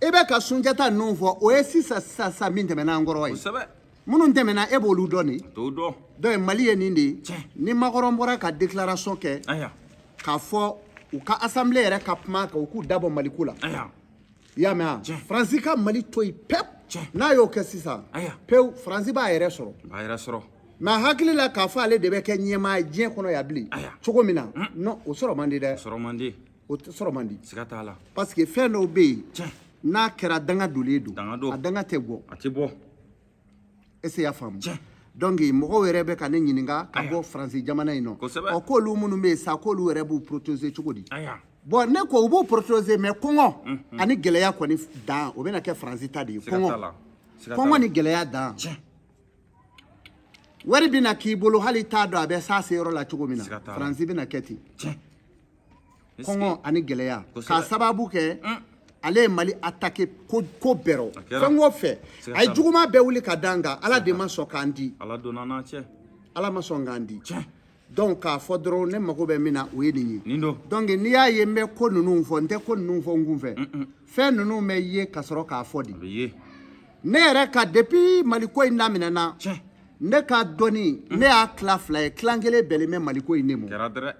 E bɛ ka Sunjata ninnu fɔ, o ye sisan sisan sisan min tɛmɛna an kɔrɔ ye. Kosɛbɛ. Minnu tɛmɛna, e b'olu dɔn nin. A t'o dɔn. Donc Mali ye nin de ye. Tiɲɛ. Ni Macron bɔra ka déclaration kɛ Aya. k'a fɔ u ka assemblée yɛrɛ ka kuma kan, u k'u dabɔ Maliko la. Aya. I y'a mɛn wa? Tiɲɛ. Faransi ka Mali to yen pewu. Tiɲɛ. N'a y'o kɛ sisan, Aya. pewu, Faransi b'a yɛrɛ sɔrɔ. A yɛrɛ sɔrɔ. Mais a hakili la k'a fɔ ale de bɛ kɛ ɲɛmaa ye diɲɛ kɔnɔ yan bilen, Aya. cogo min na, non, o sɔrɔ man di dɛ. Sɔrɔ man di. O sɔrɔ man di. Siga t'a la. Parce que fɛn dɔw bɛ yen, Tiɲɛ. n'a kɛra danga donlen don. Danga don. A danga tɛ bɔ. A tɛ bɔ. Est ce que i y'a faamu? Tiɲɛ. Donc mɔgɔw yɛrɛ bɛ ka ne ɲininka ka Aya. bɔ Faransi jamana in nɔ. Kosɛbɛ. Ɔ, k'olu minnu bɛ yen sa, k'olu yɛrɛ b'u protéger cogo di? Aya. Bon, ne ko u b'u protéger, mais kɔngɔ ani gɛlɛya kɔni dan, o bɛna kɛ Faransi ta de ye. Siga t'a Kɔngɔ, la. Siga t'a kɔngɔ la. ni gɛlɛya dan. Tiɲɛ. Wari bɛna k'i bolo, hali t'a dɔn a bɛ s'a se yɔrɔ la cogo min na. Siga t'a la. Faransi bɛna kɛ ten. Tiɲɛ. Kɔngɔ ani gɛlɛya. Kosɛbɛ. K'a sababu kɛ ale ye Mali attaqué ko ko bɛɛ rɔ. A kɛra. Fɛn o fɛn, Siga a ye t'a la. juguman bɛɛ wuli ka d'an kan, Ala de ma sɔn k'an di. Ala donna n'a cɛ. Ala ma sɔn k'an di. Tiɲɛ. Donc k'a fɔ dɔrɔn, ne mago bɛ min na, o ye nin ye. Nin don. Donc n'i y'a ye n bɛ ko ninnu fɔ, n tɛ ko ninnu fɔ n kun fɛ. Fɛn ninnu bɛ ye ka sɔrɔ k'a fɔ de. A bɛ ye. Ne yɛrɛ ka, depuis Maliko in daminɛna, Tiɲɛ. ne ka dɔnni, ne y'a tila fila ye. Tilan kelen bɛnnen bɛ Maliko in de ma. Kɛra dɛrɛ.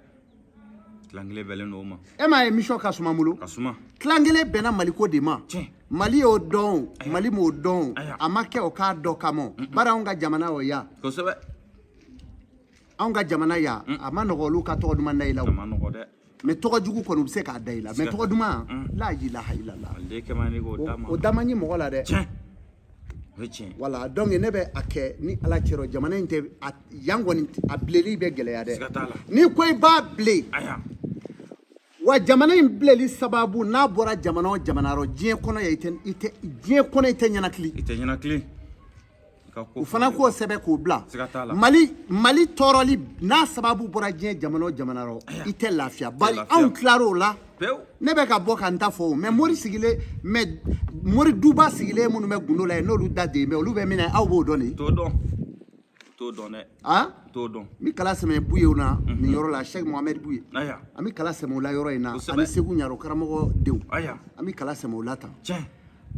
Tilan kelen bɛnnen don o ma. E m'a ye, mission ka suma n bolo. Ka suma. Tilan kelen bɛnna Maliko de ma. Tiɲɛ. Mali y'o dɔn o, Mali m'o dɔn o, Aya. a ma kɛ o k'a dɔn kama. Bari anw ka jamana o ya, Kosɛbɛ. anw ka jamana ya, a ma nɔgɔ olu ka tɔgɔ duman da i la o. A ma nɔgɔ dɛ. Mais tɔgɔ jugu kɔni, u bɛ se k'a da i la, mais Siga tɔgɔ duman, la ilaha illallah. Ale kɛ man di k'o d'a ma. O da man ɲi mɔgɔ la dɛ. Tiɲɛ. O ye tiɲɛ. Voilà, donc ne bɛ a kɛ ni Ala cɛrɔ, jamana in tɛ a yan kɔni, a bileli bɛ gɛlɛya dɛ. Siga t'a la. N'i ko i b'a bilen, Aya. wa jamana in bileli sababu n'a bɔra jamana o jamana rɔ diɲɛ kɔnɔ yan, i tɛ diɲɛ kɔnɔ, i tɛ ɲɛnakili. I tɛ ɲɛnakili. I ka ko U fana k'o sɛbɛn k'o bila. Siga t'a la. Mali tɔɔrɔli n'a sababu bɔra diɲɛ jamana o jamana rɔ, i tɛ lafiya. Bari lafiya. anw tilar'o la. Pewu. Ne bɛ ka bɔ ka n ta fɔ o, mais mori sigilen, mais mori duba sigilen minnu bɛ gundo la yen, n'olu da den bɛ, olu bɛ min na, aw b'o dɔn de. T'o dɔn. T'o dɔn dɛ. Han. T'o dɔn. N bɛ kala sɛmɛ Buyew na nin yɔrɔ la, Cheikh Mohamed Buye. Aya. An bɛ kala sɛmɛ o la yɔrɔ in na. Kosɛbɛ. Ani Segu Ɲaro karamɔgɔ denw. Aya. An bɛ kala sɛmɛ o la tan. Tiɲɛ.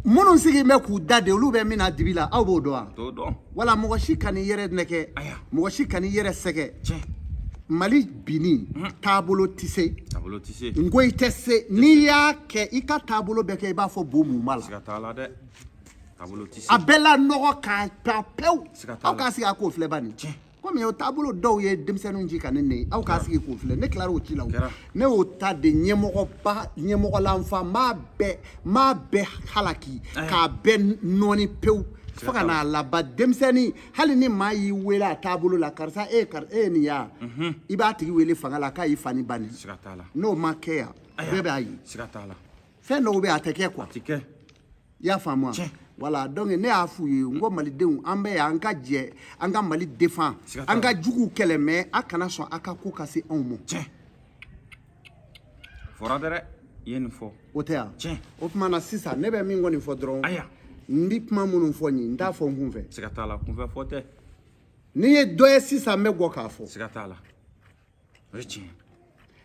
Minnu sigilen bɛ k'u da de, olu bɛ min na dibi la, aw b'o dɔn wa? T'o dɔn. Wala mɔgɔ si kan'i yɛrɛ nɛgɛ. Aya. Mɔgɔ si kan'i yɛrɛ sɛgɛ. Tiɲɛ. Mali binni taabolo tɛ se. Taabolo tɛ se. N ko i tɛ se, n'i y'a kɛ, i ka taabolo bɛ kɛ i b'a fɔ bo mun b'a la. Siga t'a la dɛ. Taabolo tɛ se. A bɛɛ la nɔgɔ k'a ta pewu. Siga t'a Aw la. k'a sigi a k'o filɛ bani. Tiɲɛ. Komi o taabolo dɔw ye denmisɛnninw ci ka ne nɛni, aw k'a sigi k'o filɛ, ne tilar'o ci la o. Kɛra. Ne y'o ta de ɲɛmɔgɔba ɲɛmɔgɔlanfa, n b'a bɛɛ, n b'a bɛɛ halaki Aya. k'a bɛɛ nɔɔni pewu fo ka t'a la. n'a laban. Denmisɛnnin, hali ni maa y'i wele a taabolo la, karisa e ye e ye nin ya, i b'a tigi wele fanga la k'a y'i fa ni ba nin. Siga t'a la. N'o ma kɛ yan, bɛɛ b'a ye. Siga t'a la. Fɛn dɔw bɛ yen, a tɛ kɛ quoi. A tɛ kɛ. I y'a faamu wa? Tiɲɛ. Voilà, donc ne y'a f'u ye, n ko malidenw, an bɛ yan, an ka jɛ an ka Mali défend, Siga t'a an la. ka juguw kɛlɛ, mais a kana sɔn a ka ko ka se anw ma. Tiɲɛ. Fɔra dɛ. I ye nin fɔ. O tɛ yan. Tiɲɛ. O tuma na sisan, ne bɛ min kɔni fɔ dɔrɔn, Aya. n bɛ kuma minnu fɔ nin ye, n t'a fɔ n kun fɛ. Siga t'a la. Kunfɛ fɔ tɛ. N'i ye dɔ ye sisan, n bɛ bɔ k'a fɔ. Siga t'a la. O ye tiɲɛ.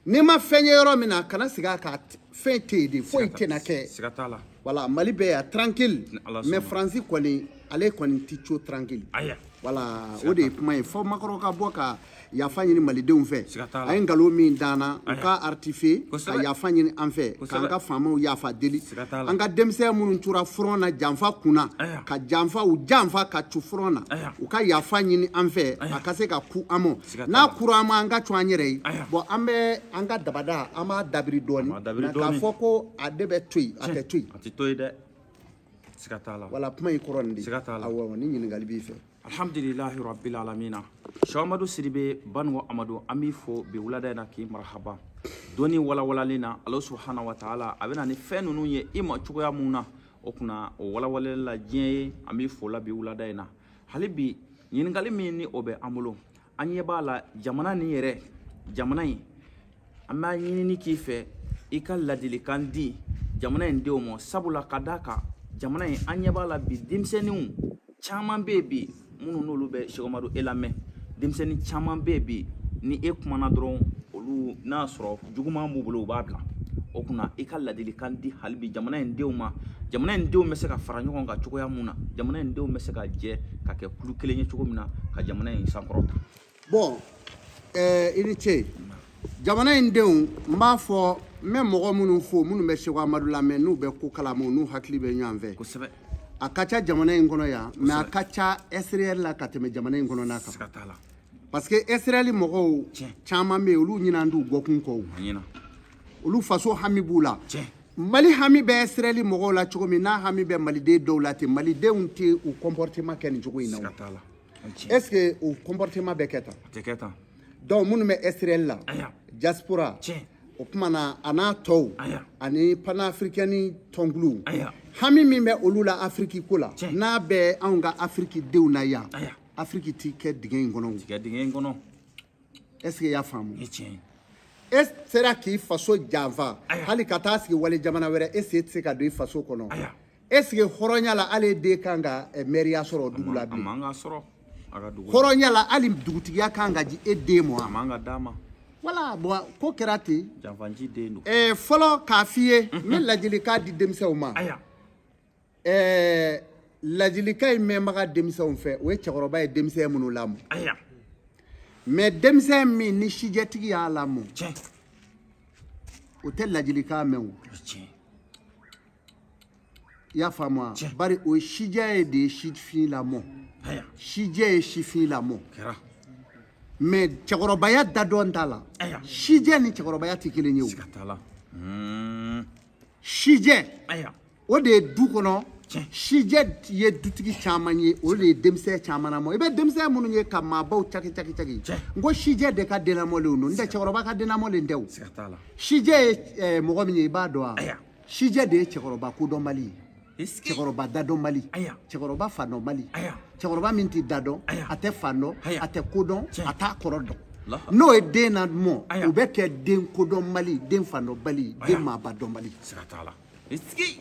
N'i ma fɛn ye yɔrɔ min na, kana sigi a kan, fɛn tɛ yen de, foyi tɛna kɛ. Siga t'a la. Voilà, Mali bɛ yan tranquille. Ni Ala Mais sɔnna. Faransi kɔni, ale kɔni ti co tranquille. Aya. Voilà, o de ye kuma ye. Fɔ Macron ka bɔ ka yafa ɲini malidenw fɛ. Siga t'a la. A ye nkalon min d'an na, u Aya. ka rectifier, ka Kosɛbɛ. yafa ɲini an fɛ, Kosɛbɛ. k'an ka faamaw yafa deli. Siga t'a la. An ka denmisɛn minnu tora front na janfa kunna, Aya. ka janfa, u janfa ka cu front na, Aya. u ka yafa ɲini an fɛ, Aya. a ka se ka ku an ma. Siga t'a N'a la. kura an ma, an ka cu an yɛrɛ ye. Aya. Bon, an bɛ an ka dabada, an b'a dabiri dɔɔni. An b'a dabiri Nka k'a dɔɔni. fɔ ko a de bɛ to yen, a tɛ to yen. A tɛ to yen dɛ. Siga t'a la. Voilà, kuma in kɔrɔ nin de. Siga t'a la. Awɔ, ni ɲininkali b'i fɛ. Alhamdulilahi rabbil alamina. Shamadu Sidibe Banugo Amadu, an b'i fo bi wulada in na k'i marahaba. Dɔnni walawalalen na, Ala subahana wa taala a bɛ na ni fɛn ninnu ye i ma cogoya mun na, o kunna o walawalali la diɲɛ ye, an b'i fo la bi wulada in na. Hali bi ɲininkali min ni o bɛ an bolo, an ɲɛ b'a la jamana nin yɛrɛ, jamana in, an b'a ɲinini k'i fɛ i ka ladilikan di jamana in denw ma, sabula ka d'a kan jamana in, an ɲɛ b'a la bi denmisɛnninw caman bɛ yen bi minnu n'olu bɛ Sɛki Umaru e lamɛn, denmisɛnnin caman bɛ yen bi ni e kumana dɔrɔn, olu n'a sɔrɔ juguman b'u bolo, u b'a bila o kunna. I ka ladilikan di hali bi jamana in denw ma, jamana in denw bɛ se ka fara ɲɔgɔn kan cogoya mun na, jamana in denw bɛ se ka jɛ ka kɛ kulu kelen ye cogo min na ka jamana in sankɔrɔta. Bon, i ni ce. Jamana in denw, n b'a fɔ N bɛ mɔgɔ minnu fo, minnu bɛ Seko Amadu lamɛn, n'u bɛ ko kalama, n'u hakili bɛ ɲɔgɔn fɛ. A ka ca jamana in kɔnɔ yan, mais a ka ca extérieur la ka tɛmɛ jamana in kɔnɔna kan. Siga t'a la. Parce que extérieur mɔgɔw caman bɛ yen, olu ɲinan t'u gɔkun kɔ o. A ɲɛna. Olu faso hami b'u la. Tiɲɛ. Mali hami bɛ extérieur mɔgɔw la cogo min n'a hami bɛ maliden dɔw la ten, malidenw tɛ u comportement kɛ nin cogo in na o. Siga t'a la. O ye tiɲɛ. Est ce que o comportement bɛ kɛ tan? A tɛ kɛ tan. Donc minnu bɛ extérieur la, Aya. diaspora, Tiɲɛ. o tuma na a n'a tɔw Aya. ani panafricaine tɔnkuluw, Aya. hami min bɛ olu la Afiriki ko la, Tiɲɛ. n'a bɛ anw ka Afiriki denw na yan, Aya. Afiriki ti kɛ dingɛ in kɔnɔ o. Tigɛ dingɛ in kɔnɔ. Est ce que i y'a faamu? Nin ye tiɲɛ ye. E sera k'i faso janfa Aya. hali ka taa sigi wali jamana wɛrɛ, e se tɛ se ka don i faso kɔnɔ. Aya. Est ce que hɔrɔnya la, hali e den kan ka mɛriya sɔrɔ o dugu la A bilen? man ka sɔrɔ a ka dugu la. Hɔrɔnya la, hali dugutigiya kan ka di e den ma A wa? man ka d'a ma. Wala, bon, ko kɛra ten. Janfanci den don. Fɔlɔ k'a f'i ye, n bɛ ladilikan di denmisɛnw ma. Aya. Ladilikan in mɛnbaga denmisɛnw fɛ, o ye cɛkɔrɔba ye denmisɛn minnu lamɔ. Aya. Mais denmisɛn min ni sijɛtigi y'a lamɔ, Tiɲɛ. o tɛ ladilikan mɛn o. O ye tiɲɛ. I y'a faamu wa? Tiɲɛ. Bari o ye sijɛ ye de ye sifin lamɔ. Aya. Sijɛ ye sifin lamɔ. Kɛra. Mais cɛkɔrɔbaya da dɔn t'a la. Aya. Sijɛ ni cɛkɔrɔbaya tɛ kelen ye o. Siga t'a la. Sijɛ, Aya. o de ye du kɔnɔ. Tiɲɛ. Sijɛ ye dutigi caman ye, o de ye denmisɛn caman lamɔ. I bɛ denmisɛn minnu ye ka maabaw caki caki caki, Tiɲɛ. n ko sijɛ de ka denlamɔlenw don, n tɛ cɛkɔrɔba ka denlamɔlen tɛ o. Siga t'a la. Sijɛ ye mɔgɔ min ye, i b'a dɔn wa? Aya. Sijɛ de ye cɛkɔrɔba kodɔnbali ye, Est-ce que cɛkɔrɔba dadɔnbali, Aya. cɛkɔrɔba fadɔnbali, Aya. cɛkɔrɔba min tɛ da dɔn, Aya. a tɛ fan dɔn, Aya. a tɛ kodɔn, Tiɲɛ. a t'a kɔrɔ dɔn. Allahu. N'o ye den lamɔ, Aya. o bɛ kɛ den kodɔnbali, den fadɔnbali, Aya. den maaba dɔnbali. Siga t'a la. Est-ce que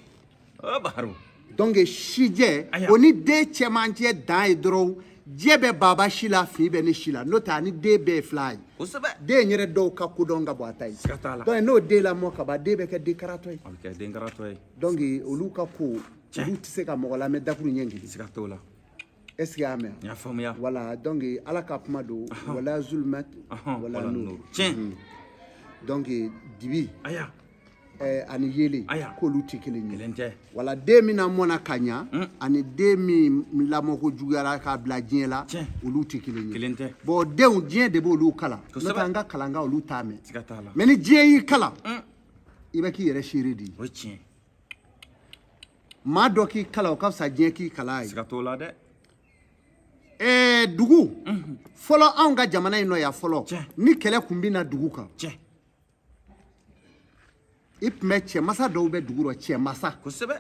oh Baharu. Donc sijɛ, Aya. o ni den cɛmancɛ dan ye dɔrɔn, jɛ bɛ baba si la, fin bɛ ne si la, n'o tɛ a ni den bɛɛ ye fila ye. Kosɛbɛ. Den yɛrɛ dɔw ka kodɔn ka bɔ a ta ye. Siga t'a la. Donc n'o den lamɔ ka ban, den bɛ kɛ den karatɔ ye. A bɛ kɛ den karatɔ ye. Donc olu ka ko, Tiɲɛ. olu tɛ se ka mɔgɔ lamɛn dakuru ɲɛ kelen. Siga t'o la. Est ce que y'a mɛn? N y'a faamuya. Voilà, donc ala ka kuma don, wala zulmat Ɔhɔn, wala wala nur. nur. Tiɲɛ. Donc dibi Aya. ani yelen, Aya. k'olu tɛ kelen ye. Kelen tɛ. Wala, den min lamɔna ka ɲa ani den min lamɔko juguyara k'a bila diɲɛ la, Tiɲɛ. olu tɛ kelen ye. Kelen tɛ. Bon, denw, diɲɛ de b'olu kalan, n'o Kosɛbɛ. tɛ an ka kalankan, olu t'a mɛn. Siga t'a la. Mais ni diɲɛ y'i kalan, i bɛ k'i yɛrɛ seere de ye. O ye tiɲɛ. Maa dɔ k'i kalan, o ka fisa diɲɛ k'i kalan ye. Siga t'o la dɛ. Dugu fɔlɔ, anw ka jamana in nɔ yan fɔlɔ, Tiɲɛ. ni kɛlɛ kun bɛ na dugu kan, Tiɲɛ. i tun bɛ cɛmasa dɔw bɛ dugu rɔ, cɛmasa. Kosɛbɛ.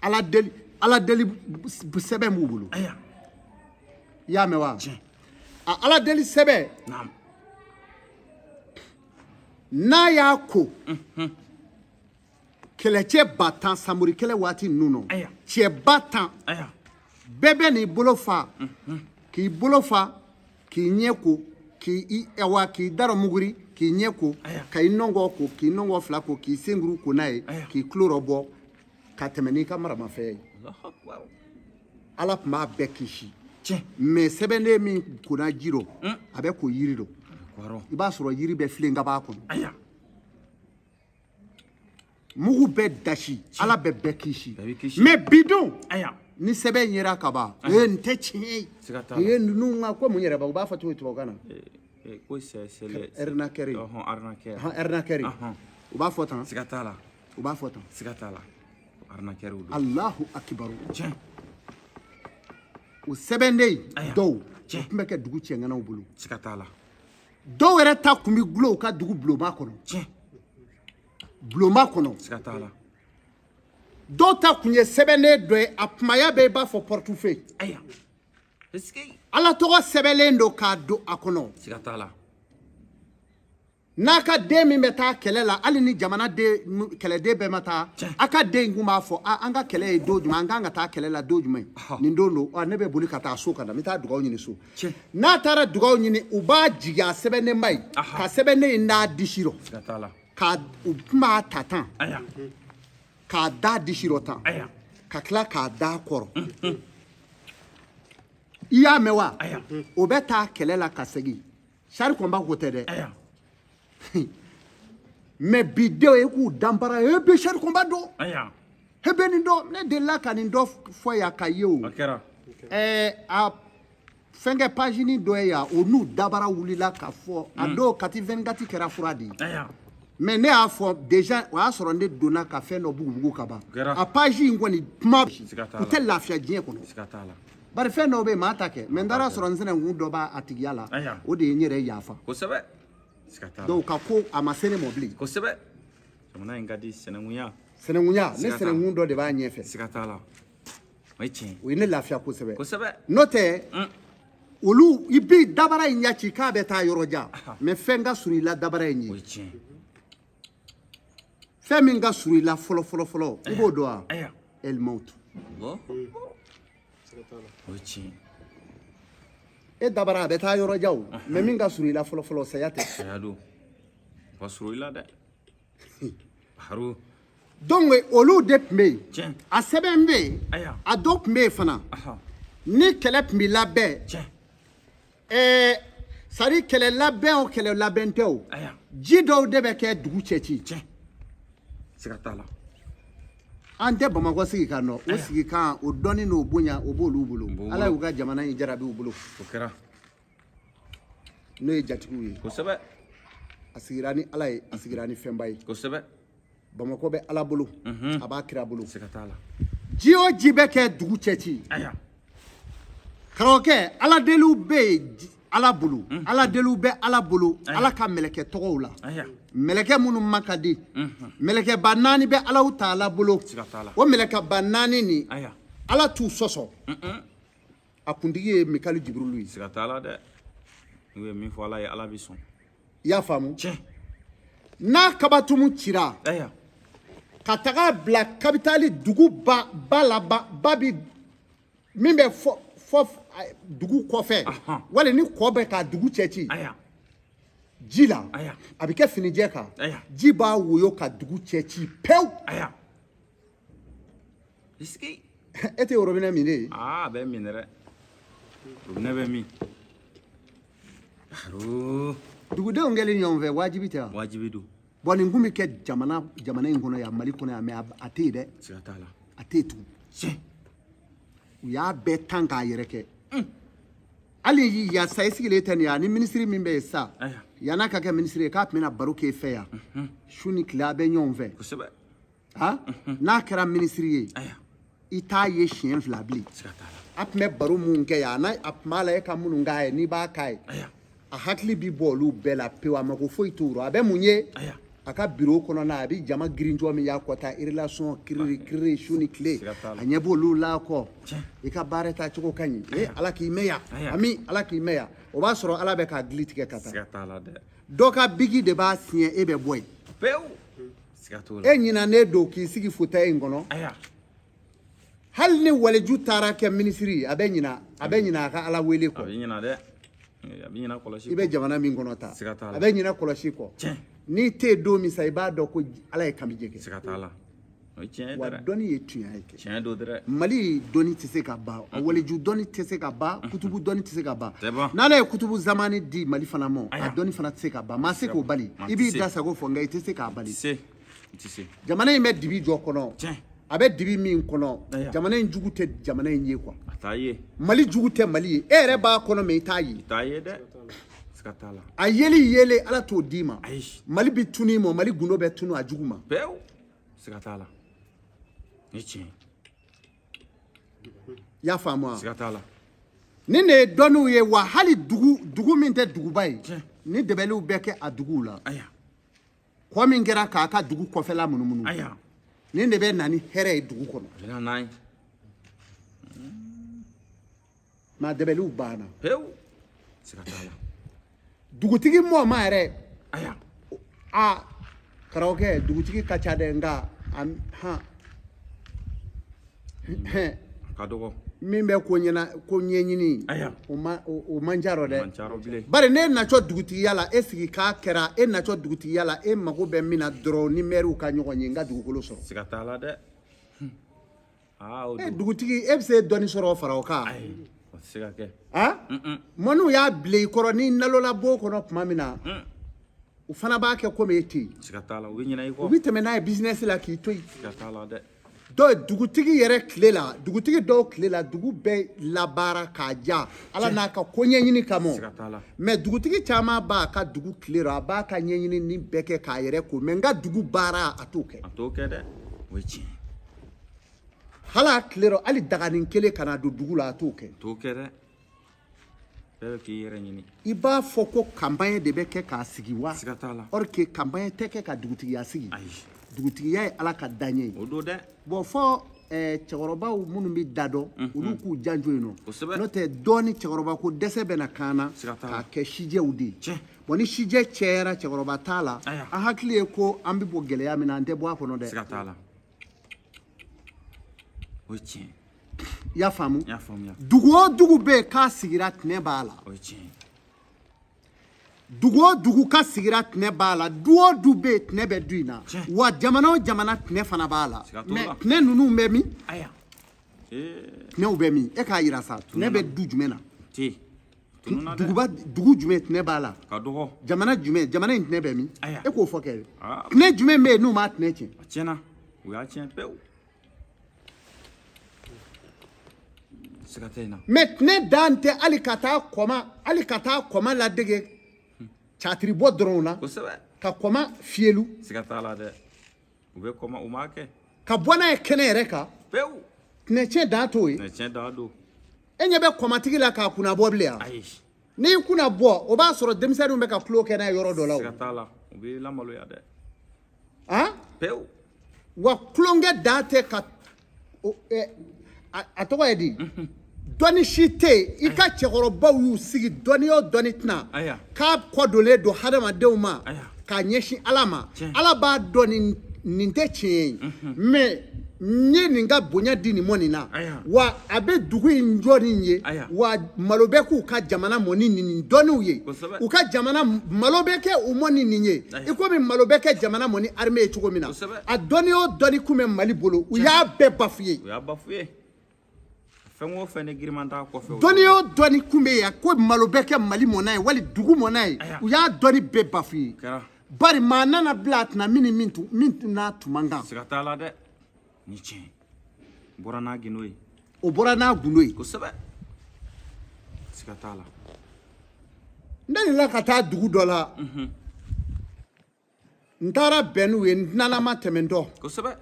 Ala deli, ala deli sɛbɛn b'u bolo. Aya. I y'a mɛn wa? Tiɲɛ. A ala deli sɛbɛn, Naam. n'a y'a ko kɛlɛcɛ 10 000, samori kɛlɛ waati ninnu nɔ, Aya. cɛ 10 000 Aya. bɛɛ bɛ n'i bolo fa, k'i bolo fa, k'i ɲɛ ko, k'i i awa, k'i darɔ muguri, k'i ɲɛ ko, Aya. ka i nɔngɔ ko, k'i nɔngɔ fila ko, k'i senkuru ko n'a ye, Aya. k'i tulo rɔ bɔ ka tɛmɛ n'i ka maramafɛn ye. Allahu akbar. Ala tun b'a bɛɛ kisi. Tiɲɛ. Mais sɛbɛnden min konna ji rɔ, a bɛ ko yiri rɔ. Kɔrɔ. I b'a sɔrɔ yiri bɛ filen kaba kɔnɔ. Aya. Mugu bɛ dasi, ala bɛ bɛɛ kisi. Bɛɛ bɛ kisi. Mais bidon, Aya. ni sɛbɛn yera ka ban, ee, nin tɛ tiɲɛ ye. Siga t'a la. Ee, ninnu ka ko mun yɛrɛ ba, u b'a fɔ cogo di tubabukan na? Ko c'est le Arnaqueur. Ɔhɔn, arnaqueur. Hɔn, arnaqueur. Ɔhɔn. U b'a fɔ tan. Siga t'a la. U b'a fɔ tan. Siga t'a la. Arnaqueur don. Alahu akibaru. Tiɲɛ. O sɛbɛnden Aya. dɔw, o Tiɲɛ. tun bɛ kɛ dugu cɛŋanaw bolo. Siga t'a la. Dɔw yɛrɛ ta tun bɛ gulon u ka dugu bulonba kɔnɔ. Tiɲɛ. Bulonba kɔnɔ. Siga t'a la. Dɔw ta tun ye sɛbɛnden dɔ ye, a kumaya bɛ i b'a fɔ portefeuille. Aya. Est-ce que Ala tɔgɔ sɛbɛnlen don k'a don a kɔnɔ. Siga t'a la. N'a ka den min bɛ taa kɛlɛ la, hali ni jamana den kɛlɛden bɛɛ ma taa, Tiɲɛ. a ka den in kun b'a fɔ: a an ka kɛlɛ ye don jumɛn, an kan ka taa kɛlɛ la don jumɛn, Ɔhɔ. nin don don, ne bɛ boli ka taa so ka na, n bɛ taa dugawu ɲini so. Tiɲɛ. N'a taara dugawu ɲini, u b'a jigin a sɛbɛnnenba ye, Aha. ka sɛbɛnnen in d'a disi rɔ, Siga t'a la. k'a u tun b'a ta tan, Aya. k'a da disi rɔ tan, Aya. ka tila k'a da kɔrɔ. I y'a mɛn wa? Aya. O bɛ taa kɛlɛ la ka segin, sari kɔnba ko tɛ dɛ. Aya. Mais bi denw e k'u danbara e bɛ sari kunba dɔn. Aya. E bɛ nin dɔn, ne delila ka nin dɔ fɔ yan ka ye o. A kɛra. Ɛɛ, a fɛnkɛ pagini dɔ ye yan, o n'u dabara wulila ka fɔ a dɔw Kati 24 kɛra fura de ye. Aya. Mais ne y'a fɔ déjà, o y'a sɔrɔ ne donna ka fɛn dɔ bugubugu ka ban. Kɛra. A page in kɔni kuma Siga t'a u la. tɛ lafiya diɲɛ kɔnɔ. Siga t'a la. Bari fɛn dɔw bɛ yen, maa ta kɛ, mais n taara sɔrɔ n sinankun dɔ b'a a tigiya la. Aya. O de ye n yɛrɛ yafa. Kosɛbɛ, siga t'a la. Donc ka ko a ma se ne ma bilen. Kosɛbɛ, jamana in ka di, sɛnɛnkunya. Sɛnɛnkunya, ne Siga t'a la. sɛnɛnkun dɔ de b'a ɲɛfɛ. Siga t'a la, o ye tiɲɛ. O ye ne lafiya kosɛbɛ. Kosɛbɛ. N'o tɛ, olu i bi dabara in ɲɛ ci k'a bɛ taa yɔrɔ jan, mais fɛn ka surun i la dabara in O ye. ye tiɲɛ. Fɛn min ka surun i la fɔlɔ fɔlɔ fɔlɔ, i b'o dɔn wa? Aya. Elmawutu. Allah, o ye tiɲɛ. E dabara a bɛ taa yɔrɔ jan o, mais min ka surun i la fɔlɔ fɔlɔ, saya tɛ. Saya don, o ka surun i la dɛ, Haro. Donc olu de tun bɛ yen. Tiɲɛ. A sɛbɛn bɛ yen. Aya. A dɔw tun bɛ yen fana. Ni kɛlɛ tun bɛ labɛn, ɛɛ, sari kɛlɛ labɛn o, kɛlɛ labɛn tɛ o, Aya. ji dɔw de bɛ kɛ dugu cɛci. Tiɲɛ, siga t'a la. An tɛ Bamakɔ sigi kan nɔ, o sigi kan, o dɔnni n'o bonya, o b'olu bolo. B'u Ala bolo. y'u ka jamana in jarabi u bolo. O kɛra. N'o ye jatigiw ye. Kosɛbɛ. A sigira ni Ala ye, a sigira ni fɛnba ye. Kosɛbɛ. Bamakɔ bɛ Ala bolo, a b'a kira bolo. Siga t'a la. Ji o ji bɛ kɛ dugu cɛci. Aya. Karamɔgɔkɛ, ala deliw bɛ yen Ala bolo, ala deliw bɛ Ala bolo. Ala ka mɛlɛkɛ tɔgɔw la, Aya. mɛlɛkɛ minnu ma ka di, mɛlɛkɛba naani bɛ Alaw ta Ala bolo. Siga t'a la. O mɛlɛkɛba naani nin, Aya. Ala t'u sɔsɔ. A kuntigi ye Mikali Jibirilu ye. Siga t'a la dɛ, n'u ye min fɔ Ala ye, Ala bɛ sɔn. I y'a faamu? Tiɲɛ. N'a kabatumu cira Aya. ka taga bila kapitali dugu ba ba la, ba ba bi min bɛ fɔ fɔ dugu kɔfɛ, wali ni kɔ bɛ ka dugu cɛ ci Aya. ji la, Aya. a bɛ kɛ finijɛ kan. Aya. Ji b'a woyo ka dugu cɛ ci pewu. Aya, isiki. E tɛ robinet min ye? Aa, a bɛ min dɛ, robinet bɛ min, Haro. Dugudenw kɛlen ɲɔgɔn fɛ, wajibi tɛ wa? Wajibi don. Bɔn, nin kun bɛ kɛ jamana in kɔnɔ yan, Mali kɔnɔ yan, mais a tɛ yen dɛ. Siga t'a la. A tɛ yen tugun. Tiɲɛ. U y'a bɛɛ tan k'a yɛrɛ kɛ. Hali yan sa, i sigilen tɛ nin ye, ani minisiri min bɛ yen sa, Aya. yann'a ka kɛ minisiri ye, k'a tun bɛna baro k'e fɛ yan su ni tile, a bɛ ɲɔgɔn fɛ. Kosɛbɛ. Han, n'a kɛra minisiri ye, Aya. i t'a ye siɲɛ fila bilen. Siga t'a la. A tun bɛ baro mun kɛ yan, n'a a tun b'a la e ka minnu k'a ye, n'i b'a k'a ye, Aya. a hakili bi bɔ olu bɛɛ la pewu. A mako foyi t'o rɔ. A bɛ mun ye? Aya. A ka biro kɔnɔna, a bɛ jama girin cogo min y'a kɔ taa, relation kiriri kiriri su ni tile. Siga t'a la. A ɲɛ b'olu la kɔ. Tiɲɛ. I ka baara taacogo ka ɲi, ee, Ala k'i mɛn yan. Aya. Ami, Ala k'i mɛn yan. O b'a sɔrɔ Ala bɛ k'a gili tigɛ ka taa. Siga t'a la dɛ. Dɔ ka bigi de b'a siɲɛ, e bɛ bɔ yen. Pewu, siga t'o la. E ɲinanen don k'i sigi fauteuil in kɔnɔ. Aya. Hali ni waliju taara kɛ minisiri ye, a bɛ ɲina a ka Ala wele A kɔ. bɛ ɲina dɛ, a bɛ ɲina kɔlɔsi. I bɛ jamana min kɔnɔ ta, Siga t'a la. a bɛ ɲina kɔlɔsi kɔ. Tiɲɛ. N'i tɛ yen don min sa, i b'a dɔn ko Ala ye kamije kɛ. Siga t'a la, o ye tiɲɛ ye Wa dɛ. dɔnni ye tunya ye kɛ. Tiɲɛ don dɛ. Mali dɔnni tɛ se ka ban, a waliju dɔnni tɛ se ka ban, kutubu dɔnni tɛ se ka ban. Tɛ ban. N'Ala ye kutubu zamani di Mali fana ma, a Aya. dɔnni fana tɛ se ka ban, maa se k'o bali. Maa I tɛ b'i se. da sago fɔ, nka i tɛ se k'a bali. I tɛ se, i tɛ se. Jamana in bɛ dibi jɔ kɔnɔ. Tiɲɛ. A bɛ dibi min kɔnɔ, Aya. jamana in jugu tɛ jamana in ye quoi. A t'a ye. Mali jugu tɛ Mali ye, e yɛrɛ b'a kɔnɔ, mais i t'a ye. I t'a ye dɛ, siga t'a la. A yeli yele, Ala t'o d'i ma. Ayi. Mali bi tunu i ma, Mali gundo bɛ tunu a jugu ma. Pewu, siga t'a la, ni tiɲɛ. I y'a faamu wa? Siga t'a la. Nin de ye dɔnniw ye wa. Hali dugu min tɛ duguba ye, Tiɲɛ. ni dɛbɛliw bɛ kɛ a duguw la, Aya. kɔ min kɛra k'a ka dugu kɔfɛla munumunu, Aya. nin de bɛ na ni hɛrɛ ye dugu kɔnɔ. A bɛ na n'a ye. Mais a dɛbɛliw banna. Pewu, siga t'a la. Dugutigi mɔ ma yɛrɛ. Aya. A karamɔgɔkɛ, dugutigi ka ca dɛ, nka a han hɛn. A ka dɔgɔ. Min bɛ ko ɲɛna ko ɲɛɲini, Aya. o man ca rɔ dɛ. Man ca rɔ bilen. Bari ne nacɔ dugutigiya la, e sigi k'a kɛra e nacɔ dugutigiya la, e mago bɛ min na dɔrɔn, ni mɛriw ka ɲɔgɔn ye, n ka dugukolo sɔrɔ. Siga t'a la dɛ, aa, o E don. dugutigi, e bɛ se dɔɔni sɔrɔ fara o kan? Ayi, o tɛ se ka kɛ. A mɔniw y'a bila i kɔrɔ ni nalola bo kɔnɔ tuma min na, U fana b'a kɛ komi e tɛ yen. Siga t'a la, u bɛ ɲinɛ i U kɔ. bɛ tɛmɛ n'a ye business la k'i to yen. Siga t'a la dɛ. Dɔw dugutigi yɛrɛ tile la, dugutigi dɔw tile la, dugu bɛɛ labaara k'a ja Ala n'a ka ko ɲɛɲini kama. Siga t'a la. Mais dugutigi caman b'a ka dugu tile rɔ, a b'a ka ɲɛɲini ni bɛɛ kɛ k'a yɛrɛ ko, mais n ka dugu baara, a t'o kɛ. A t'o kɛ dɛ, o ye tiɲɛ. Hali a tile rɔ, hali daganin kelen kana don dugu la, a t'o kɛ. A t'o kɛ dɛ, bɛɛ bɛ k'i yɛrɛ ɲini. I b'a fɔ ko campagne de bɛ kɛ k'a sigi wa? Siga t'a la. Or que campagne tɛ kɛ ka dugutigiya sigi. Ayi. Dugutigiya ye Ala ka daɲɛ ye. O don dɛ. Bon, fɔ cɛkɔrɔbaw minnu bɛ da dɔn, olu k'u janjo yen nɔ. Kosɛbɛ. N'o tɛ, dɔɔni cɛkɔrɔba ko dɛsɛ bɛ na kan na Siga t'a la. k'a kɛ sijɛw de ye. Tiɲɛ. Bon, ni sijɛ cɛyara, cɛkɔrɔba t'a la. Aya. An hakili ye ko an bɛ bɔ gɛlɛya min na, an tɛ bɔ a kɔnɔ dɛ. Siga t'a la, o ye tiɲɛ. I y'a faamu? N y'a faamuya. Dugu o dugu bɛ yen k'a sigira, tɛnɛ b'a la. O ye tiɲɛ. Dugu o dugu ka sigira, tɛnɛ b'a la. Du o du bɛ yen, tɛnɛ bɛ du in na. Tiɲɛ. Wa jamana o jamana, tɛnɛ fana b'a la. Siga t'o Mais la. tɛnɛ ninnu bɛ min? Aya, ee. Tɛnɛw bɛ min? E k'a yira sa, tɛnɛ bɛ du jumɛn na? Te tununa dɛ. Duguba, dugu jumɛn tɛnɛ b'a la? Ka dɔgɔ. Jamana jumɛn, jamana in tɛnɛ bɛ min? Aya. E k'o fɔ kɛ. Ah. Tɛnɛ jumɛn bɛ yen n'u m'a tɛnɛ tiɲɛ? A tiɲɛna, u y'a tiɲɛ pewu, siga tɛ yen na. Mais tɛnɛ dan tɛ hali ka taa kɔma, hali ka taa kɔma ladege catiri bɔ dɔrɔn na. Kosɛbɛ. Ka kɔma fiyelu. Siga t'a la dɛ, u bɛ kɔma, u m'a kɛ. Ka bɔ n'a ye kɛnɛ yɛrɛ kan. Pewu. Tɛnɛ tiɲɛ dan t'o ye. Tɛnɛ tiɲɛ dan don. E ɲɛ bɛ kɔmatigi la k'a kunna bɔ bilen yan? Ayi. N'i kunna bɔ, o b'a sɔrɔ denmisɛnninw bɛ ka tulo kɛ n'a ye yɔrɔ dɔ la. Siga O t'a la, u bɛ lamaloya dɛ. Han. Pewu. Wa tulonkɛ dan tɛ ka o, ɛ, a tɔgɔ ye di, dɔnni si tɛ yen. I ka cɛkɔrɔbaw y'u sigi, dɔnni o dɔnni tɛna Aya. k'a kɔ donlen don hadamadenw ma Aya. k'a ɲɛsin Ala ma. Tiɲɛ. Ala b'a dɔn nin tɛ tiɲɛ ye, mais n ye nin ka bonya di nin mɔ nin na. Aya. Wa a bɛ dugu in jɔ nin ye. Aya. Wa malo bɛ k'u ka jamana mɔ ni nin dɔnniw ye. Kosɛbɛ. U ka jamana malo bɛ kɛ u mɔ ni nin ye. Aya. I komi malo bɛ kɛ jamana mɔ ni armée ye cogo min na. Kosɛbɛ. A dɔnni o dɔnni kun bɛ Mali bolo, u y'a bɛɛ bafoué. U y'a bafoué, fɛn o fɛn ni giriman t'a kɔfɛ o. Dɔnni o dɔnni kun bɛ yen ko malo bɛ kɛ Mali mɔnna ye wali dugu mɔnna ye, Aya. u y'a dɔnni bɛɛ bafoué. Kɛra. Bari maa nana bila a tɛna min ni min tun min n'a tun man kan. Siga t'a la dɛ, ni tiɲɛ bɔra n'a gindo ye. O bɔra n'a gundo ye. Kosɛbɛ, siga t'a la. N delila ka taa dugu dɔ la, n taara bɛn n'u ye, n dunanlama tɛmɛntɔ. Kosɛbɛ.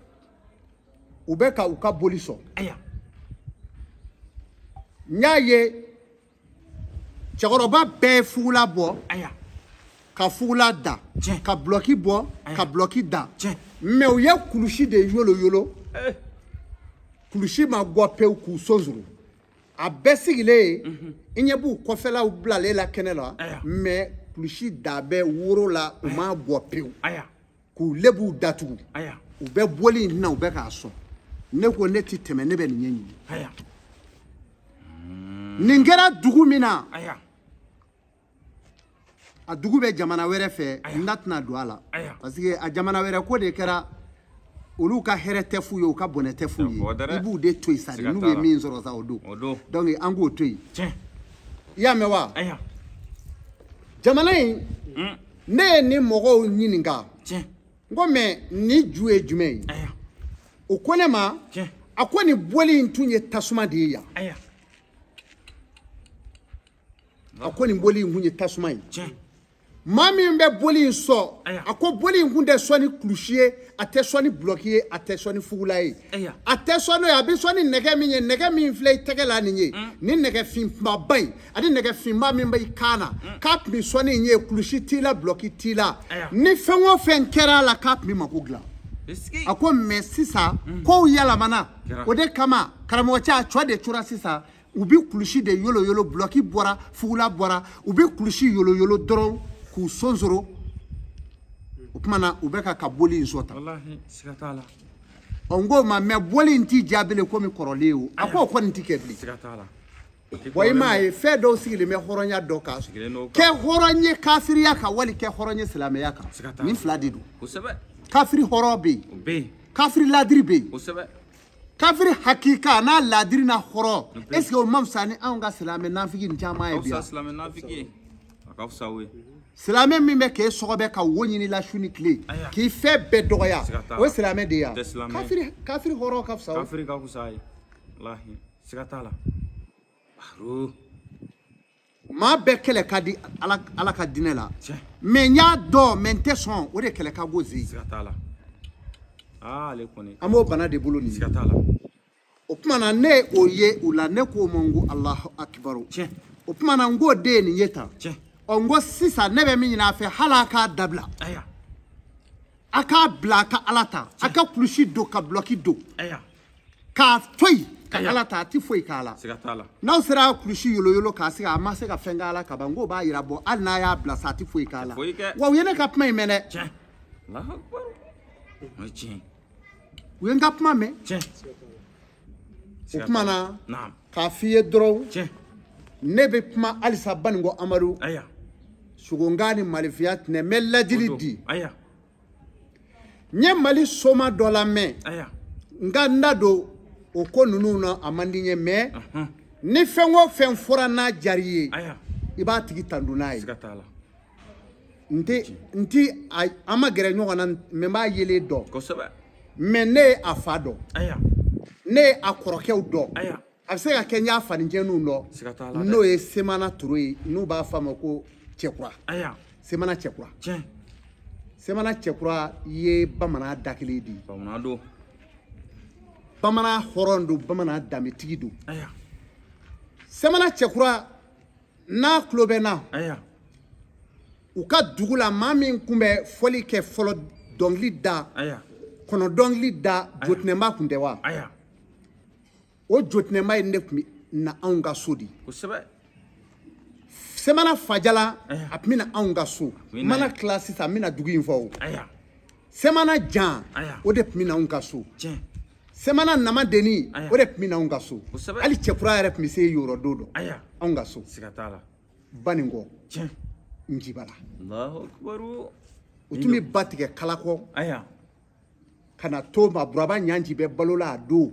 U bɛ ka u ka boli sɔn. Aya. N y'a ye cɛkɔrɔba bɛɛ ye fugula bɔ. Aya. Ka fugula da. Tiɲɛ. Ka bulɔki bɔ. Aya. Ka bulɔki da. Tiɲɛ. Mais u ye kulusi de yolo yolo. Eh. Kulusi ma bɔ pewu k'u sonsoro, a bɛɛ sigilen ye, i ɲɛ b'u kɔfɛlaw bilalen la kɛnɛ la. Aya. Mais kulusi da bɛ woro la, u m'a bɔ pewu. Aya. K'u lebuw datugu. Aya. U bɛ bɔli in na, u bɛ k'a sɔn. Ne ko ne ti tɛmɛ, ne bɛ nin ɲɛɲini. Aya. Nin kɛra dugu min na, Aya. a dugu bɛ jamana wɛrɛ fɛ. Aya. N da tɛna don a la. Aya. Parce que a jamana wɛrɛ ko de kɛra, olu ka hɛrɛ tɛ f'u ye, u ka bɔnɛ tɛ f'u ye. Fɔ dɛ. I b'u de to yen sa de. Siga N'u t'a ye la. min sɔrɔ sa, o don. O don. Donc an k'o to yen. Tiɲɛ. I y'a mɛn wa? Aya. Jamana in, ne ye nin mɔgɔw ɲininka. Tiɲɛ. N ko mais nin ju ye jumɛn ye? Aya. O ko ne ma. Tiɲɛ. A ko nin bɔli in tun ye tasuma de ye yan. Aya. A ko nin bɔli in tun ye tasuma ye. Tiɲɛ. Maa min bɛ boli in sɔn, Aya. a ko boli in kun tɛ sɔn ni kulusi ye, a tɛ sɔn ni bulɔki ye, a tɛ sɔn ni fugula ye. Aya. A tɛ sɔn n'o ye, a bɛ sɔn ni nɛgɛ min ye, nɛgɛ min filɛ i tɛgɛ la nin ye, ni nɛgɛ finmaba in ani nɛgɛ finba min bɛ i kan na, k'a tun bɛ sɔn ni nin ye. Kulusi t'i la, bulɔki t'i la. Aya. Ni fɛn o fɛn kɛra a la, k'a tun bɛ mako dilan. Esiki. A ko mais sisan kow yɛlɛmana. Kɛra. O de kama karamɔgɔcɛ, a cɔ de cora sisan, u bɛ kulusi de yolo yolo, bulɔki bɔra, fugula bɔra, u bɛ kulusi yolo yolo dɔrɔn k'u sonsoro. O tuma na, u bɛ ka boli in sɔn tan. Walahi, siga t'a la. Ɔ, n k'o ma, mais boli in ti jaabilen komi kɔrɔlen ye o. A k'o kɔni ti kɛ bilen. Siga t'a la. Bon, i m'a ye, fɛn dɔw sigilen bɛ hɔrɔnya dɔ kan. Sigilen dɔ kan. Kɛ hɔrɔn ye kafiriya kan wali kɛ hɔrɔn ye silamɛya kan. Siga t'a la. Nin fila de don. Kosɛbɛ. Kafiri hɔrɔn bɛ yen. O bɛ yen. Kafiri ladiri bɛ yen. Kosɛbɛ. Kafiri hakika n'a ladiri n'a hɔrɔn, bɛ yen. est ce que o ma fisa ni anw ka silamɛ nafigi nin caman ye Ka bi fisa yan? silamɛ nafigi ye, a ka fisa o ye. Silamɛ min bɛ k'e sɔgɔbɛ ka wo ɲini la su ni tile, k'i fɛn bɛɛ dɔgɔya, o ye silamɛ de ye wa? Kafiri, kafiri hɔrɔn ka fisa o. Kafiri ka fisa ye. Walahi, siga t'a la. Maa bɛɛ kɛlɛ ka di Ala ka diinɛ la. Mais n y'a dɔn, mais n tɛ sɔn, o de kɛlɛ ka go zi. Siga t'a la. Ale kɔni. An b'o bana de bolo nin ye. Siga t'a la. O tuma na ne o ye u la, ne k'o ma n ko Alahu akibaru. O tuma na n k'o de ye nin ye tan. Ɔ n ko sisan ne bɛ min ɲini a fɛ, hali a k'a dabila. A k'a bila a ka Ala ta. A ka kulusi don, ka bulɔki don. K'a to yen ka Ala ta, a ti foyi k'a la. Siga t'a la. N'aw sera kulusi yoloyolo k'a sigi, a ma se ka fɛn k'a la ka ban, n k'o b'a yira bɔ hali n'a y'a bila sa, a ti foyi k'a la. Wa u ye ne ka kuma in mɛn dɛ. U ye n ka kuma mɛn. O tuma na k'a f'i ye dɔrɔn, ne bɛ kuma halisa Baninko Amadu. Sogonkan ni malifiya tɛnɛ, n bɛ ladili di. N ye Mali soma dɔ lamɛn. N ka n da don o ko ninnu na, a man di n ye, mais ni fɛn o fɛn fɔra n'a diyara i ye, i b'a tigi tandu n'a ye. N ti an ma gɛrɛ ɲɔgɔn na, mais n b'a yelen dɔn. Mais ne ye a fa dɔn. Ne ye a kɔrɔkɛw dɔn. A bɛ se ka kɛ n y'a fanicɛninw dɔn. N'o ye Semana Toro ye, n'u b'a fɔ a ma ko Cɛkura. Semana Cɛkura. Semana Cɛkura ye bamanan da kelen de ye. Bamanan don. Bamanan hɔrɔn don, bamanan danbetigi don. Semana Cɛkura n'a tulo bɛ na. U ka dugu la, maa min tun bɛ fɔli kɛ fɔlɔ, dɔnkili da, kɔnɔ dɔnkili da, jotinɛba tun tɛ wa? O jotinɛba in de tun bɛ na anw ka so de. Semana Fajala, a tun bɛ na anw ka so. N mana tila sisan, n bɛna dugu in fɔ o. Semana Jan, o de tun bɛ na anw ka so. Semana Namadeni, o de tun bɛ na anw ka so. Hali Cɛkura yɛrɛ tun bɛ se yɔrɔ don dɔ. Anw ka so. Baninko. Njibala. U tun bɛ ba tigɛ Kalakɔ. Ka na to ma, Buraba Ɲanji bɛ balo la a don.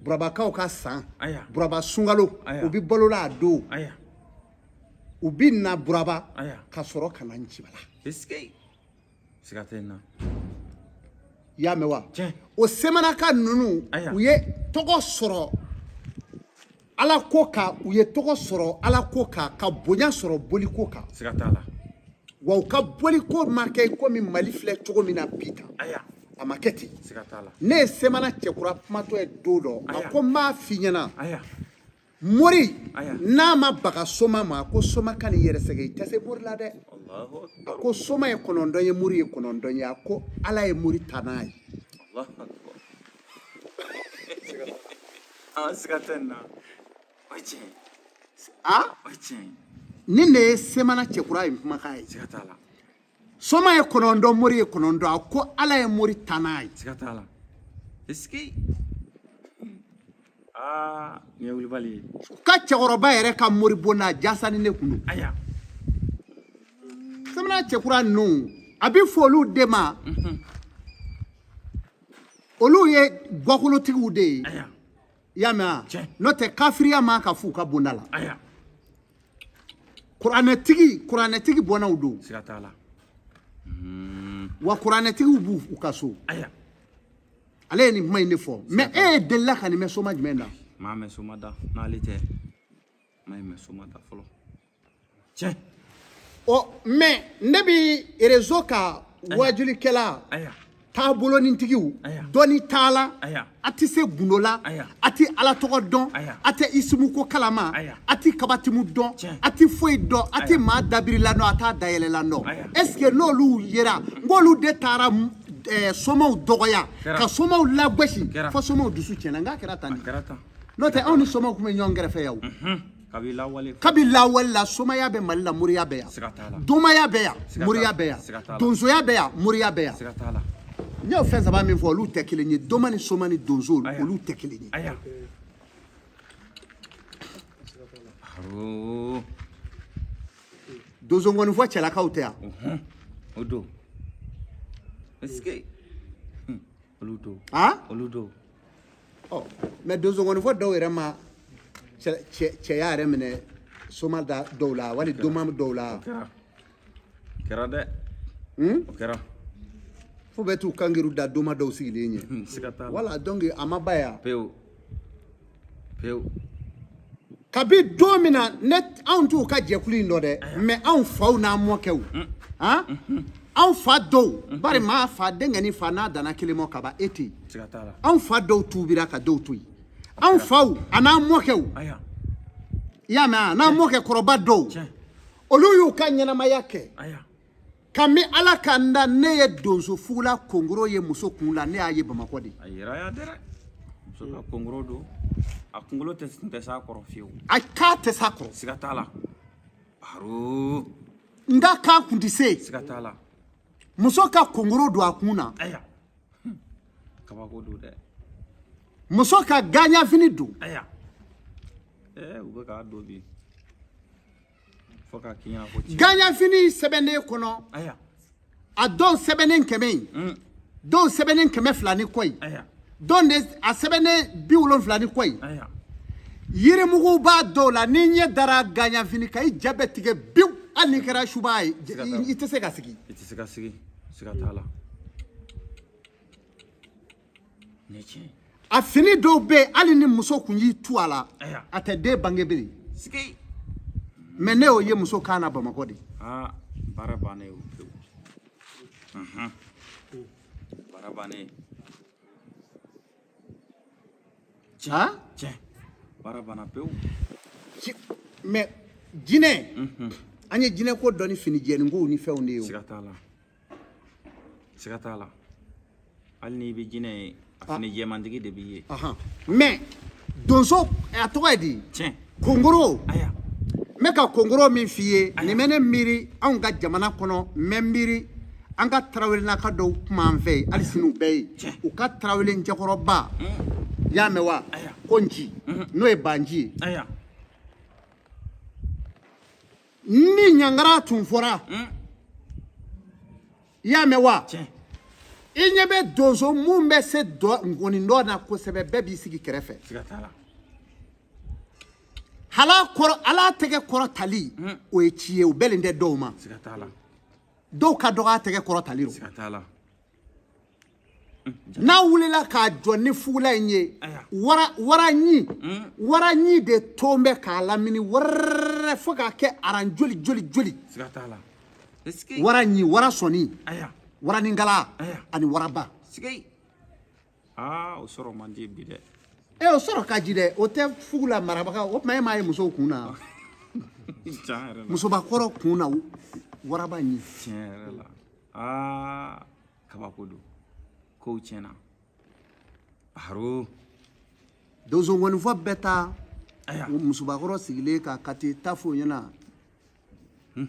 Burabakaw ka san. Buraba Sunkalo, u bɛ balo la a don. U bɛ na Buraba ka sɔrɔ ka na Njibala. I y'a mɛn wa? O Semanaka ninnu, u ye tɔgɔ sɔrɔ Ala ko kan, u ye tɔgɔ sɔrɔ Ala ko kan, ka bonya sɔrɔ boliko kan. Wa u ka boliko ma kɛ komi Mali filɛ cogo min na bi tan. A ma kɛ ten. Ne ye Semana Cɛkura kumatɔ ye don dɔ, a ko n b'a f'i ɲɛna, mori n'a ma baga soma ma, a ko soma ka n'i yɛrɛ sɛgɛn, i tɛ se mori la dɛ. A ko soma ye 9 ye, mori ye 9 ye. A ko Ala ye mori ta n'a ye. Nin de ye Semana Cɛkura in kumakan ye. Soma ye 9, mori ye 9. A ko Ala ye mori ta n'a ye. U ka cɛkɔrɔba yɛrɛ ka mori bonda jasa ni ne kun don. Semana Cɛkura ninnu, a bɛ fɔ olu de ma, olu ye gakolotigiw de ye. I y'a mɛn wa? N'o tɛ kafiriya man ka f'u ka bonda la. Kuranɛtigi bɔnnaw don. Wa kuranɛtigiw b'u ka so. Ale ye nin kuma in de fɔ. Mais e ye delila ka nin mɛn soma jumɛn na? Maa mɛn soma da n'ale tɛ. Maa mɛn soma da fɔlɔ. Ɔ mais ne bi réseau ka wajulikɛla taabolonitigiw, dɔnni t'a la, a tɛ se gundo la, a tɛ Ala tɔgɔ dɔn, a tɛ isimuko kalama, a tɛ kabatimu dɔn, a tɛ foyi dɔn, a tɛ maa dabirila dɔn, a t'a dayɛlɛla dɔn. Est ce que n'olu yera, n k'olu de taara somaw dɔgɔya, ka somaw lagosi, fo somaw dusu tiɲɛna. N k'a kɛra tan de. N'o tɛ anw ni somaw tun bɛ ɲɔgɔn kɛrɛfɛ yan o. Kabi lawale la, somaya bɛ Mali la, moriya bɛ yan, domaya bɛ yan, moriya bɛ yan, donsoya bɛ yan, moriya bɛ yan. N y'o fɛn saba min fɔ, olu tɛ kelen ye. Doma ni soma ni donso, olu tɛ kelen ye. Donso nkɔnifɔ cɛlakaw tɛ yan. O don. Olu don. Olu don. Ɔ mais donso nkɔnifɔ dɔw yɛrɛ ma cɛya yɛrɛ minɛ soma da dɔw la, wali doma dɔw la. Kɛra dɛ. O kɛra. Fo bɛ t'u kangiru da doma dɔw sigilen ɲɛ. Siga t'a la. Voilà, donc a ma ba yan. Pewu pewu. Kabi don min na ne anw t'u ka jɛkulu in dɔn dɛ, mais anw faw n'an mɔkɛw, han, anw fa dɔw, bari maa fa denkɛnin fa n'a danna kelen ma kaban, e tɛ yen. Siga t'a la. Anw fa dɔw tuubira ka dɔw to yen. Anw faw an'an mɔkɛw, Aya. i y'a mɛn, a n'an mɔkɛ kɔrɔba dɔw, Tiɲɛ. olu y'u ka ɲɛnamaya kɛ. Aya. Kami Ala ka n da, ne ye donso fugula kongoro ye muso kun la, ne y'a ye Bamakɔ de. A yera ya dɛrɛ. Muso ka kongoro don. A kunkolo tɛ tɛ s'a kɔrɔ fiyewu. A k'a tɛ s'a kɔrɔ. Siga t'a la. Baro. N ka kan kun tɛ se. Siga t'a la. Muso ka kongoro don a kun na. Aya. Kabako don dɛ. Muso ka gaɲafini don. Aya. U bɛ k'a don bi. Fo k'a k'i ɲɛna ko tiɲɛ. Gaɲafini sɛbɛnnen kɔnɔ. Aya. A dɔw sɛbɛnnen 100 ye. Dɔw sɛbɛnnen 200 ni kɔ ye. Aya. Dɔw de a sɛbɛnnen 70 ni kɔ ye. Aya. Yirimugu b'a dɔw la, ni ɲɛ dara gaɲafini kan, i ja bɛ tigɛ biw, hali n'i kɛra suba ye, i tɛ se ka sigi. I tɛ se ka sigi. Siga t'a la. Nin ye tiɲɛ. A fini dɔw bɛ yen, hali ni muso kun y'i tu a la, Aya. a tɛ den bange bilen. Sigi. Mais ne y'o ye muso kan na Bamakɔ de. Aa, baara bannen o pewu. Baara bannen. Han? Tiɲɛ. Baara banna pewu. Mais jinɛ, an ye jinɛ ko dɔn ni fini jɛnikow ni fɛnw de ye o. Siga t'a la. Siga t'a la. Hali n'i bɛ jinɛ ye, a fini jɛmantigi de b'i ye. Mais donso, a tɔgɔ ye di? Tiɲɛ. Kongoro. Aya. N bɛ ka kongoro min f'i ye, nin bɛ ne miiri anw ka jamana kɔnɔ, n bɛ miiri an ka tarawelelaka dɔw kuma an fɛ yen, hali sini u bɛɛ ye. U ka tarawele cɛkɔrɔba, i y'a mɛn wa? Aya. Ko Nci, n'o ye Banji ye. Aya. Ni ɲangara tun fɔra, i y'a mɛn wa? Tiɲɛ. I ɲɛ bɛ donso mun bɛ se dɔ ngɔni dɔ na kosɛbɛ, bɛɛ b'i sigi kɛrɛfɛ. Siga t'a la. Hala kɔrɔ, ala tɛgɛ kɔrɔ tali, o ye ci ye, o bɛɛ len tɛ dɔw ma. Siga t'a la. Dɔw ka dɔgɔ a tɛgɛ kɔrɔ tali rɔ. Siga t'a la. N'a wulila k'a jɔ ni fugula in ye, Aya. wara wara ɲi, wara ɲi de ton bɛ k'a lamini wɛrɛrɛ fo k'a kɛ aran joli joli joli. Siga t'a la. Sigi. Wara ɲi, wara sɔnni, Aya. waranikala Aya. ani waraba. Sigi. Aa, o sɔrɔ man di bi dɛ. E, o sɔrɔ ka ji dɛ, o tɛ fugula marabaga. O tuma e m'a ye musow kun na? Tiɲɛ yɛrɛ la. Musobakɔrɔ kun na, waraba ɲi. Tiɲɛ yɛrɛ la. Aa, kabako don. Kow tiɲɛna. Baro. Donso ŋɔnifɔ bɛɛ taa Aya. musobakɔrɔ sigilen ka kati ta f'o ɲɛna.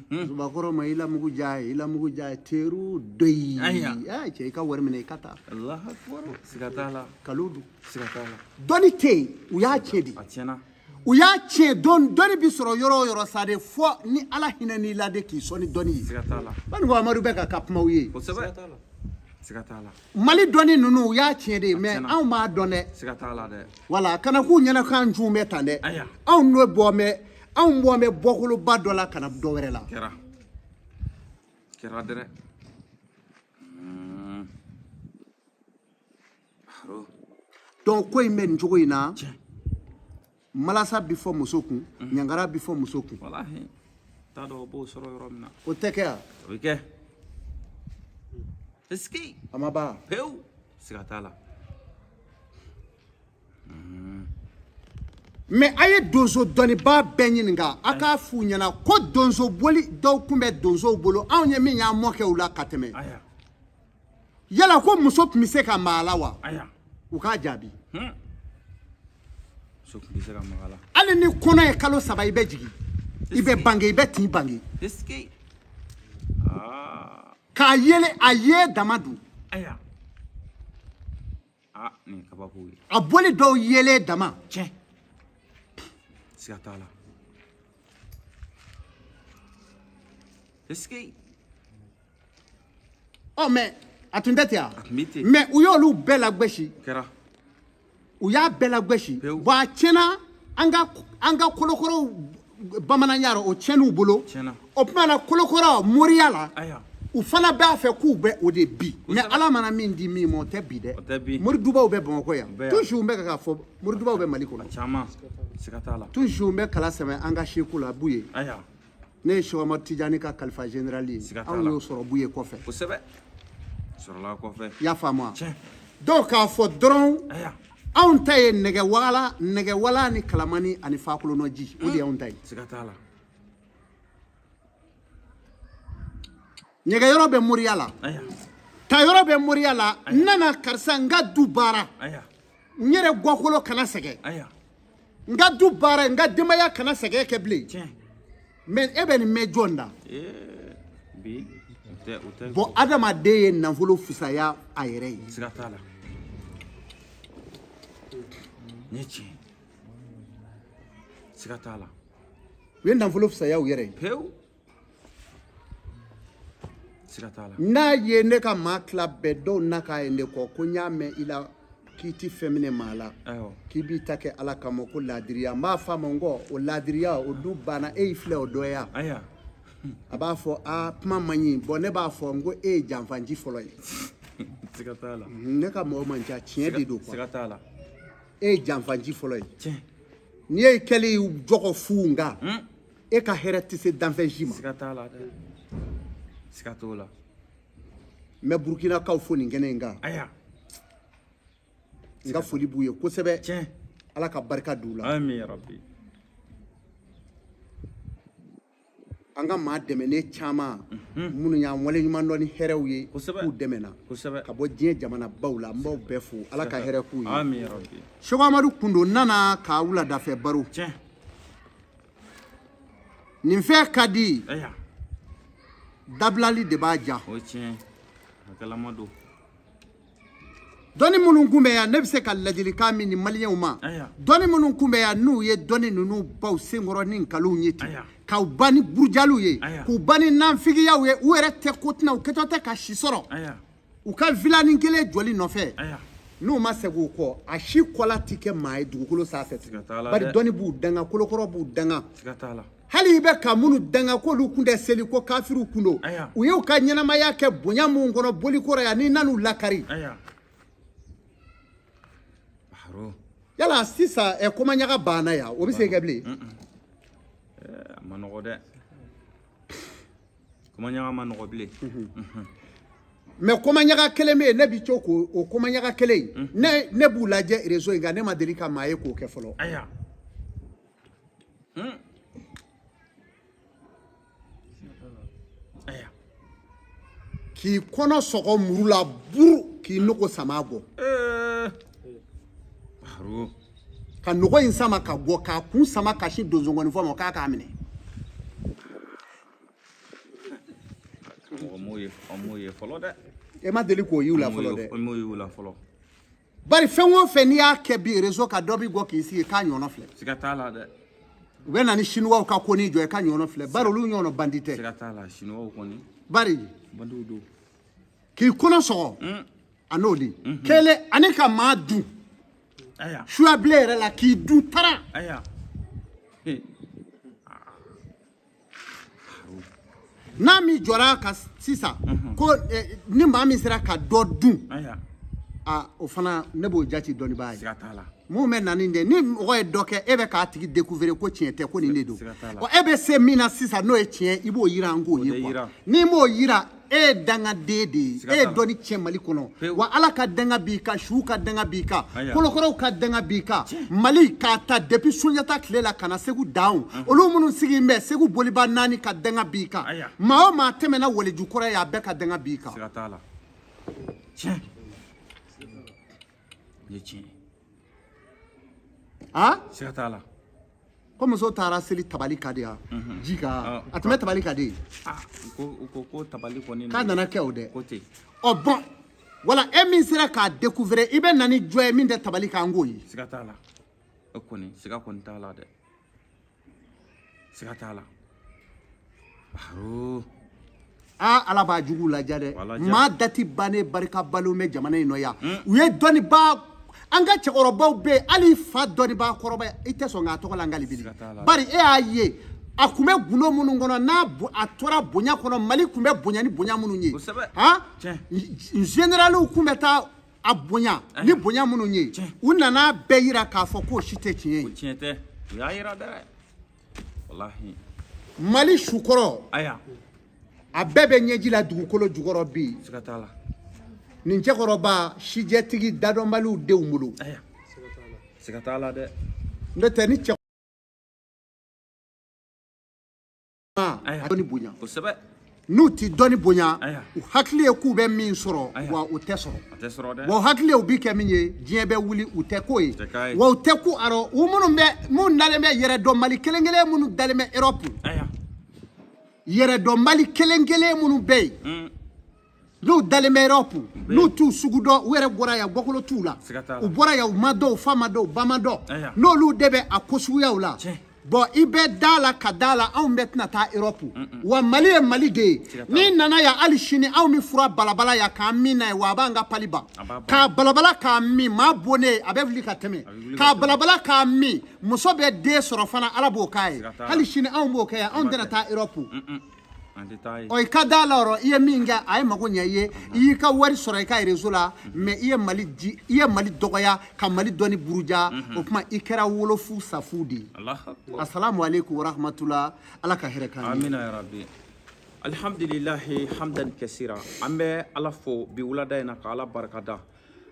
Musobakɔrɔ ma i la mugu ja ye, i la mugu ja ye, teru doyi. Aya. Aa, cɛ, i ka wari minɛ i ka taa. Allahu akbar. Siga t'a la. Kalo don. Siga t'a la. Dɔnni tɛ yen, u y'a tiɲɛ de. A tiɲɛna. U y'a tiɲɛ. Dɔnni bi sɔrɔ yɔrɔ o yɔrɔ sa de, fɔ ni Ala hinɛ n'i la de k'i sɔn ni dɔnni ye. Siga t'a la. Bani ko Amadu bɛ ka kumaw ye. Kosɛbɛ. Siga t'a la. Mali dɔnni ninnu, u y'a tiɲɛ de, mais tiɲɛna. anw b'a dɔn dɛ. Siga t'a la dɛ. Wala kana k'u ɲɛna k'an jun bɛ tan dɛ. Aya. Anw n'o bɔ mɛ, anw bɔ bɛ bɔkoloba dɔ la ka na dɔ wɛrɛ la. Kɛra. Kɛra dɛrɛ. Baro. Donc ko in bɛ nin cogo in na. Tiɲɛ. Malasa bi fɔ muso kun, ɲangara bi fɔ muso kun. Walahi. T'a dɔn o b'o sɔrɔ yɔrɔ min na. O tɛ kɛ yan. O bɛ kɛ. Sigi. A ma ban. Pewu. Siga t'a la. Mais a ye donso dɔnnibaa bɛɛ ɲininka, a k'a f'u ɲɛna ko donso boli dɔw kun bɛ donsow bolo, anw ye min y'an mɔkɛw la ka tɛmɛ. Aya. Yala ko muso tun bɛ se ka maa la wa? Aya. U k'a jaabi. Muso tun tɛ se ka maga la. Hali ni kɔnɔ ye kalo 3, i bɛ jigin, i bɛ bange, i bɛ tin bange. Sigi. Aa. K'a yele, a ye dama dun. Aya. Aa, nin ye kabako ye. A boli dɔw yelen dama. Tiɲɛ. Siga t'a la. Sigi. Ɔ, mais a tun tɛ ten wa? A tun bɛ ten. Mais u y'olu bɛɛ lagosi. Kɛra. U y'a bɛɛ lagosi. Pewu. Bon, a tiɲɛna an ka kolokɔrɔw bamananya rɔ, o tiɲɛn'u bolo. Tiɲɛna. O tuma na kolokɔrɔ moriya la, Aya. u fana b'a fɛ k'u bɛ o de bi, mais Ala mana min di min ma, o tɛ bi dɛ. O tɛ bi. Moridubaw bɛ Bamakɔ yan. Bɛ yan. Toujours n bɛ k'a fɔ, moridubaw bɛ Mali kɔnɔ. Caman, siga t'a la. Toujours n bɛ kala sɛmɛ an ka seku la, Buye. Aya. Ne ye Cheikh Omar Tijani ka kalifa général ye. Siga t'a Anw la. y'o sɔrɔ Buye kɔfɛ. Kosɛbɛ, sɔrɔla kɔfɛ. I y'a faamu wa? Tiɲɛ. Donc k'a fɔ dɔrɔn, Aya. anw ta ye nɛgɛ wala, nɛgɛ wala ni kalamani ani fakolonɔji, o de y'anw ta ye. Siga t'a la. Ɲɛgɛ yɔrɔ bɛ moriya la, Aya. ta yɔrɔ bɛ moriya la. N nana karisa, n ka du baara, Aya. n yɛrɛ gɔkolo kana sɛgɛn, Aya. n ka du baara, n ka denbaya kana sɛgɛn kɛ bilen. Mais e bɛ nin mɛn jɔn da? Ee, bi o tɛ, o tɛ. Bon, adamaden ye nafolo fisaya a yɛrɛ ye. Siga t'a la, nin ye tiɲɛ, siga t'a la. U ye nafolo fisaya u yɛrɛ ye. Pewu, siga t'a la. N'a ye ne ka maa tila bɛɛ, dɔw na k'a ye ne kɔ ko n y'a mɛn i la k'i ti fɛn minɛ maa la, Ayiwa. k'i b'i ta kɛ Ala kama, ko laadiriya. N b'a fɔ a ma, n ko o laadiriya o du banna, e y'i filɛ o dɔya. Aya. A b'a fɔ a kuma man ɲi. Bon, ne b'a fɔ n ko e ye janfanji fɔlɔ ye. Siga t'a la. Ne ka mɔgɔ man ca, tiɲɛ de don quoi. Siga t'a la. E ye janfanji fɔlɔ ye. N'i ye kɛli jɔgɔ fu, nka e ka hɛrɛ tɛ se danfɛn si ma. Siga t'a la dɛ, siga t'o la. N bɛ Burukinakaw fo nin kɛnɛ in kan. Aya. N ka foli b'u ye kosɛbɛ. Ala ka barika d'u la. Amin ya rabbi. An ka maa dɛmɛnen caman minnu y'an waleɲuman dɔn ni hɛrɛw ye, k'u dɛmɛna ka bɔ diɲɛ jamanabaw la, n b'aw bɛɛ fo. Ala ka hɛrɛ k'u ye. Amin ya rabbi. Seko Amadu Kundo nana k'a wuladafɛ baro. Nin fɛn ka di, Aya. dabilali de b'a ja. O ye tiɲɛ, a kalama don. Dɔnni minnu kun bɛ yan, ne bɛ se ka ladilikan min di maliyɛnw ma, Aya. dɔnni minnu kun bɛ yan, n'u ye dɔnni ninnu baw senkɔrɔ ni nkalonw ye ten, Aya. k'u ba ni burujaliw ye, Aya. k'u ba ni nanfigiyaw ye, u yɛrɛ tɛ ko tɛna, u kɛtɔ tɛ ka si sɔrɔ Aya. u ka vilanin kelen jɔli nɔfɛ, Aya. n'u ma segin u kɔ, a si kɔla ti kɛ maa ye dugukolo sanfɛ Siga t'a la bari dɛ. dɔnni b'u danga, kolokɔrɔ b'u danga. Siga t'a la. Hali i bɛ ka minnu danga k'olu kun tɛ seli, ko kafiriw kun don, Aya. u y'u ka ɲɛnamaya kɛ bonya mun kɔnɔ bolikɔrɔ yan, n'i nan'u lakari. Aya, haro. Yala sisan ɛ komaɲaga banna yan, o bɛ se ka kɛ bilen? A ma nɔgɔ dɛ, komaɲaga ma nɔgɔ bilen. Mais komaɲaga kelen bɛ yen, ne bi to k'o o komaɲaga kelen in, ne b'u lajɛ réseau in kan, ne ma deli ka maa ye k'o kɛ fɔlɔ. Aya. Aya. K'i kɔnɔ sɔgɔ muru la buru, k'i nogo sama bɔ. Ee, haro. Ka nogo in sama ka bɔ, k'a kun sama ka sin donsonkɔni fɔ ma k'a k'a minɛ. Mɔgɔ m'o ye, an m'o ye fɔlɔ dɛ. E ma deli k'o y'u la fɔlɔ dɛ. An m'o ye u la fɔlɔ. Bari fɛn o fɛn n'i y'a kɛ bi réseau kan, dɔ b'i bɔ k'i sigi k'a ɲɔnɔ filɛ. Siga t'a la dɛ. U bɛ na ni chinois ka ko ni jɔ ye k'a ɲɔnɔ filɛ, bari olu ɲɔnɔ bandi tɛ. Siga t'a la, chinois kɔni Bari bandiw don. k'i kɔnɔ sɔgɔ a n'o de kelen ani ka maa dun. Aya. Suya bilen yɛrɛ la, k'i dun tara. Aya. N'a min jɔra ka sisan ko ni maa min sera ka dɔ dun, Aya. a o fana ne b'o jate dɔnnibaa ye. Siga t'a la. Mun bɛ na ni dɛ, ni mɔgɔ ye dɔ kɛ, e bɛ k'a tigi découvrir ko tiɲɛ tɛ, ko nin de don. Siga t'a la. Ɔ, e bɛ se min na sisan n'o ye tiɲɛ, i b'o yira an k'o O ye de quoi. yira. N'i m'o yira, e ye dangaden de ye. Siga E ye t'a la. dɔnni tiɲɛ Mali kɔnɔ. Pewu. Wa Ala ka danga b'i kan, suw ka danga b'i kan, Aya. kolokɔrɔw ka danga b'i kan. Mali k'a ta depuis Sunjata tile la ka na Segu danw, olu minnu sigilen bɛ Segu boliba naani ka danga b'i kan. Aya. Maa o maa tɛmɛna Walejukɔrɔ ye, a bɛɛ ka danga b'i kan. Siga t'a la, tiɲɛ, nin ye tiɲɛ ye. Han. Siga t'a la. Ko muso taara seli tabali ka di yan ji kan, a tun bɛ tabali ka di. Ah, u ko ko tabali kɔni K'a nana kɛ o dɛ. Ko ten. Ɔ bɔn, wala e min sera k'a découvrir, i bɛ na ni jɔ ye min tɛ tabali kan, an k'o ye. Siga t'a la, o kɔni siga kɔni t'a la dɛ, siga t'a la, haro. Aa, Ala b'a jugu laja dɛ. Wala ja. Maa dati bannen barika balo bɛ jamana in nɔ yan. U ye dɔnnibaa, an ka cɛkɔrɔbaw bɛ yen, hali fa dɔnnibaa kɔrɔba, i tɛ sɔn k'a tɔgɔ la nkalibili. Siga t'a la. Bari e y'a ye A tun bɛ gundo minnu kɔnɔ n'a a tora bonya kɔnɔ, Mali tun bɛ bonya ni bonya minnu ye, han, généraliw tun bɛ taa a bonya ni bonya minnu ye, u nana bɛɛ yira k'a fɔ k'o si tɛ tiɲɛ ye. O tiɲɛ tɛ, u y'a yira dɛ, walahi. Mali sukɔrɔ, a bɛɛ bɛ ɲɛji la dugukolo jukɔrɔ bi. Siga t'a la. Nin cɛkɔrɔba sijɛtigi dadɔnbaliw denw bolo. Siga t'a la dɛ. N'o tɛ ni cɛ a dɔnni bonya. Kosɛbɛ. N'u ti dɔnni bonya, u hakili ye k'u bɛ min sɔrɔ, wa u tɛ sɔrɔ. Wa u hakili ye u bi kɛ min ye, diɲɛ bɛ wuli u tɛ k'o ye. Wa u tɛ ku arɔ, u minnu bɛ minnu dalen bɛ yɛrɛdɔn Mali kelen kelen minnu dalen bɛ Europe. Yɛrɛdɔn Mali kelen kelen minnu bɛ yen, n'u dalen bɛ Europe, n'u t'u sugu dɔn, u yɛrɛ bɔra yan, bɔkolo t'u la. U bɔra yan, u ma dɔn, u fa ma dɔn, u ba ma dɔn. N'olu de bɛ a ko suguyaw la. Bon, i bɛ da la ka da la, anw bɛɛ tɛna taa Europe. Wa Mali ye Mali de ye. N'i nana yan hali sini, anw bɛ fura balabala yan k'an min n'a ye, wa a b'an ka pali ban. K'a balabala k'a min, maa bonnen a bɛ wuli ka tɛmɛ. K'a balabala k'a min, muso bɛ den sɔrɔ fana, Ala b'o k'a ye. Hali sini anw b'o kɛ yan, anw tɛna taa Europe. Ɔ i ka da la yɔrɔ, i ye min kɛ a ye mago ɲɛ i ye, i y'i ka wari sɔrɔ i ka réseau la, mais i ye Mali di, i ye Mali dɔgɔya ka Mali dɔnni buruja, o tuma i kɛra wolofu safu de ye. Asalamu aleykum wa rahmatula, Ala ka hɛrɛ k'an ye. Amina ya rabbi. Alhamdulilahi hamdan kasira. An bɛ Ala fo bi wulada in na ka Ala barikada.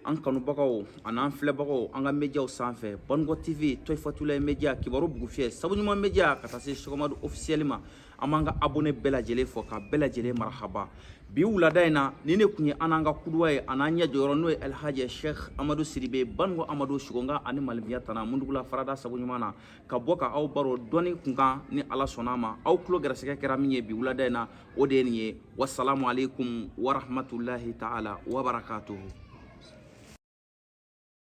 An kanubagaw an'an filɛbagaw an ka médiaw sanfɛ, Banikɔ TV, Toyifatulayi média, Kibaru Bugufiyɛ, Sabu Ɲuman média, ka taa se Sɔgɔmadu officiel ma. An b'an ka abonné bɛɛ lajɛlen fɔ ka bɛɛ lajɛlen marahaba. Bi wulada in na, ni ne kun ye an n'an ka kuduwa ye, a n'an ɲɛ jɔyɔrɔ, n'o ye Alhaji Sheikh Amadu Sidibe, Banikɔ Amadu Sigonga ani Malibiya Tana Mundugula Farada Sabu Ɲuman na, ka bɔ ka aw baro dɔnni kunkan ni Ala sɔnna ma. Aw tulo gɛrɛsɛgɛ kɛra min ye bi wulada in na, o de ye nin ye. Wasalamu aleykum warahmatulahi taala wabarakatuhu.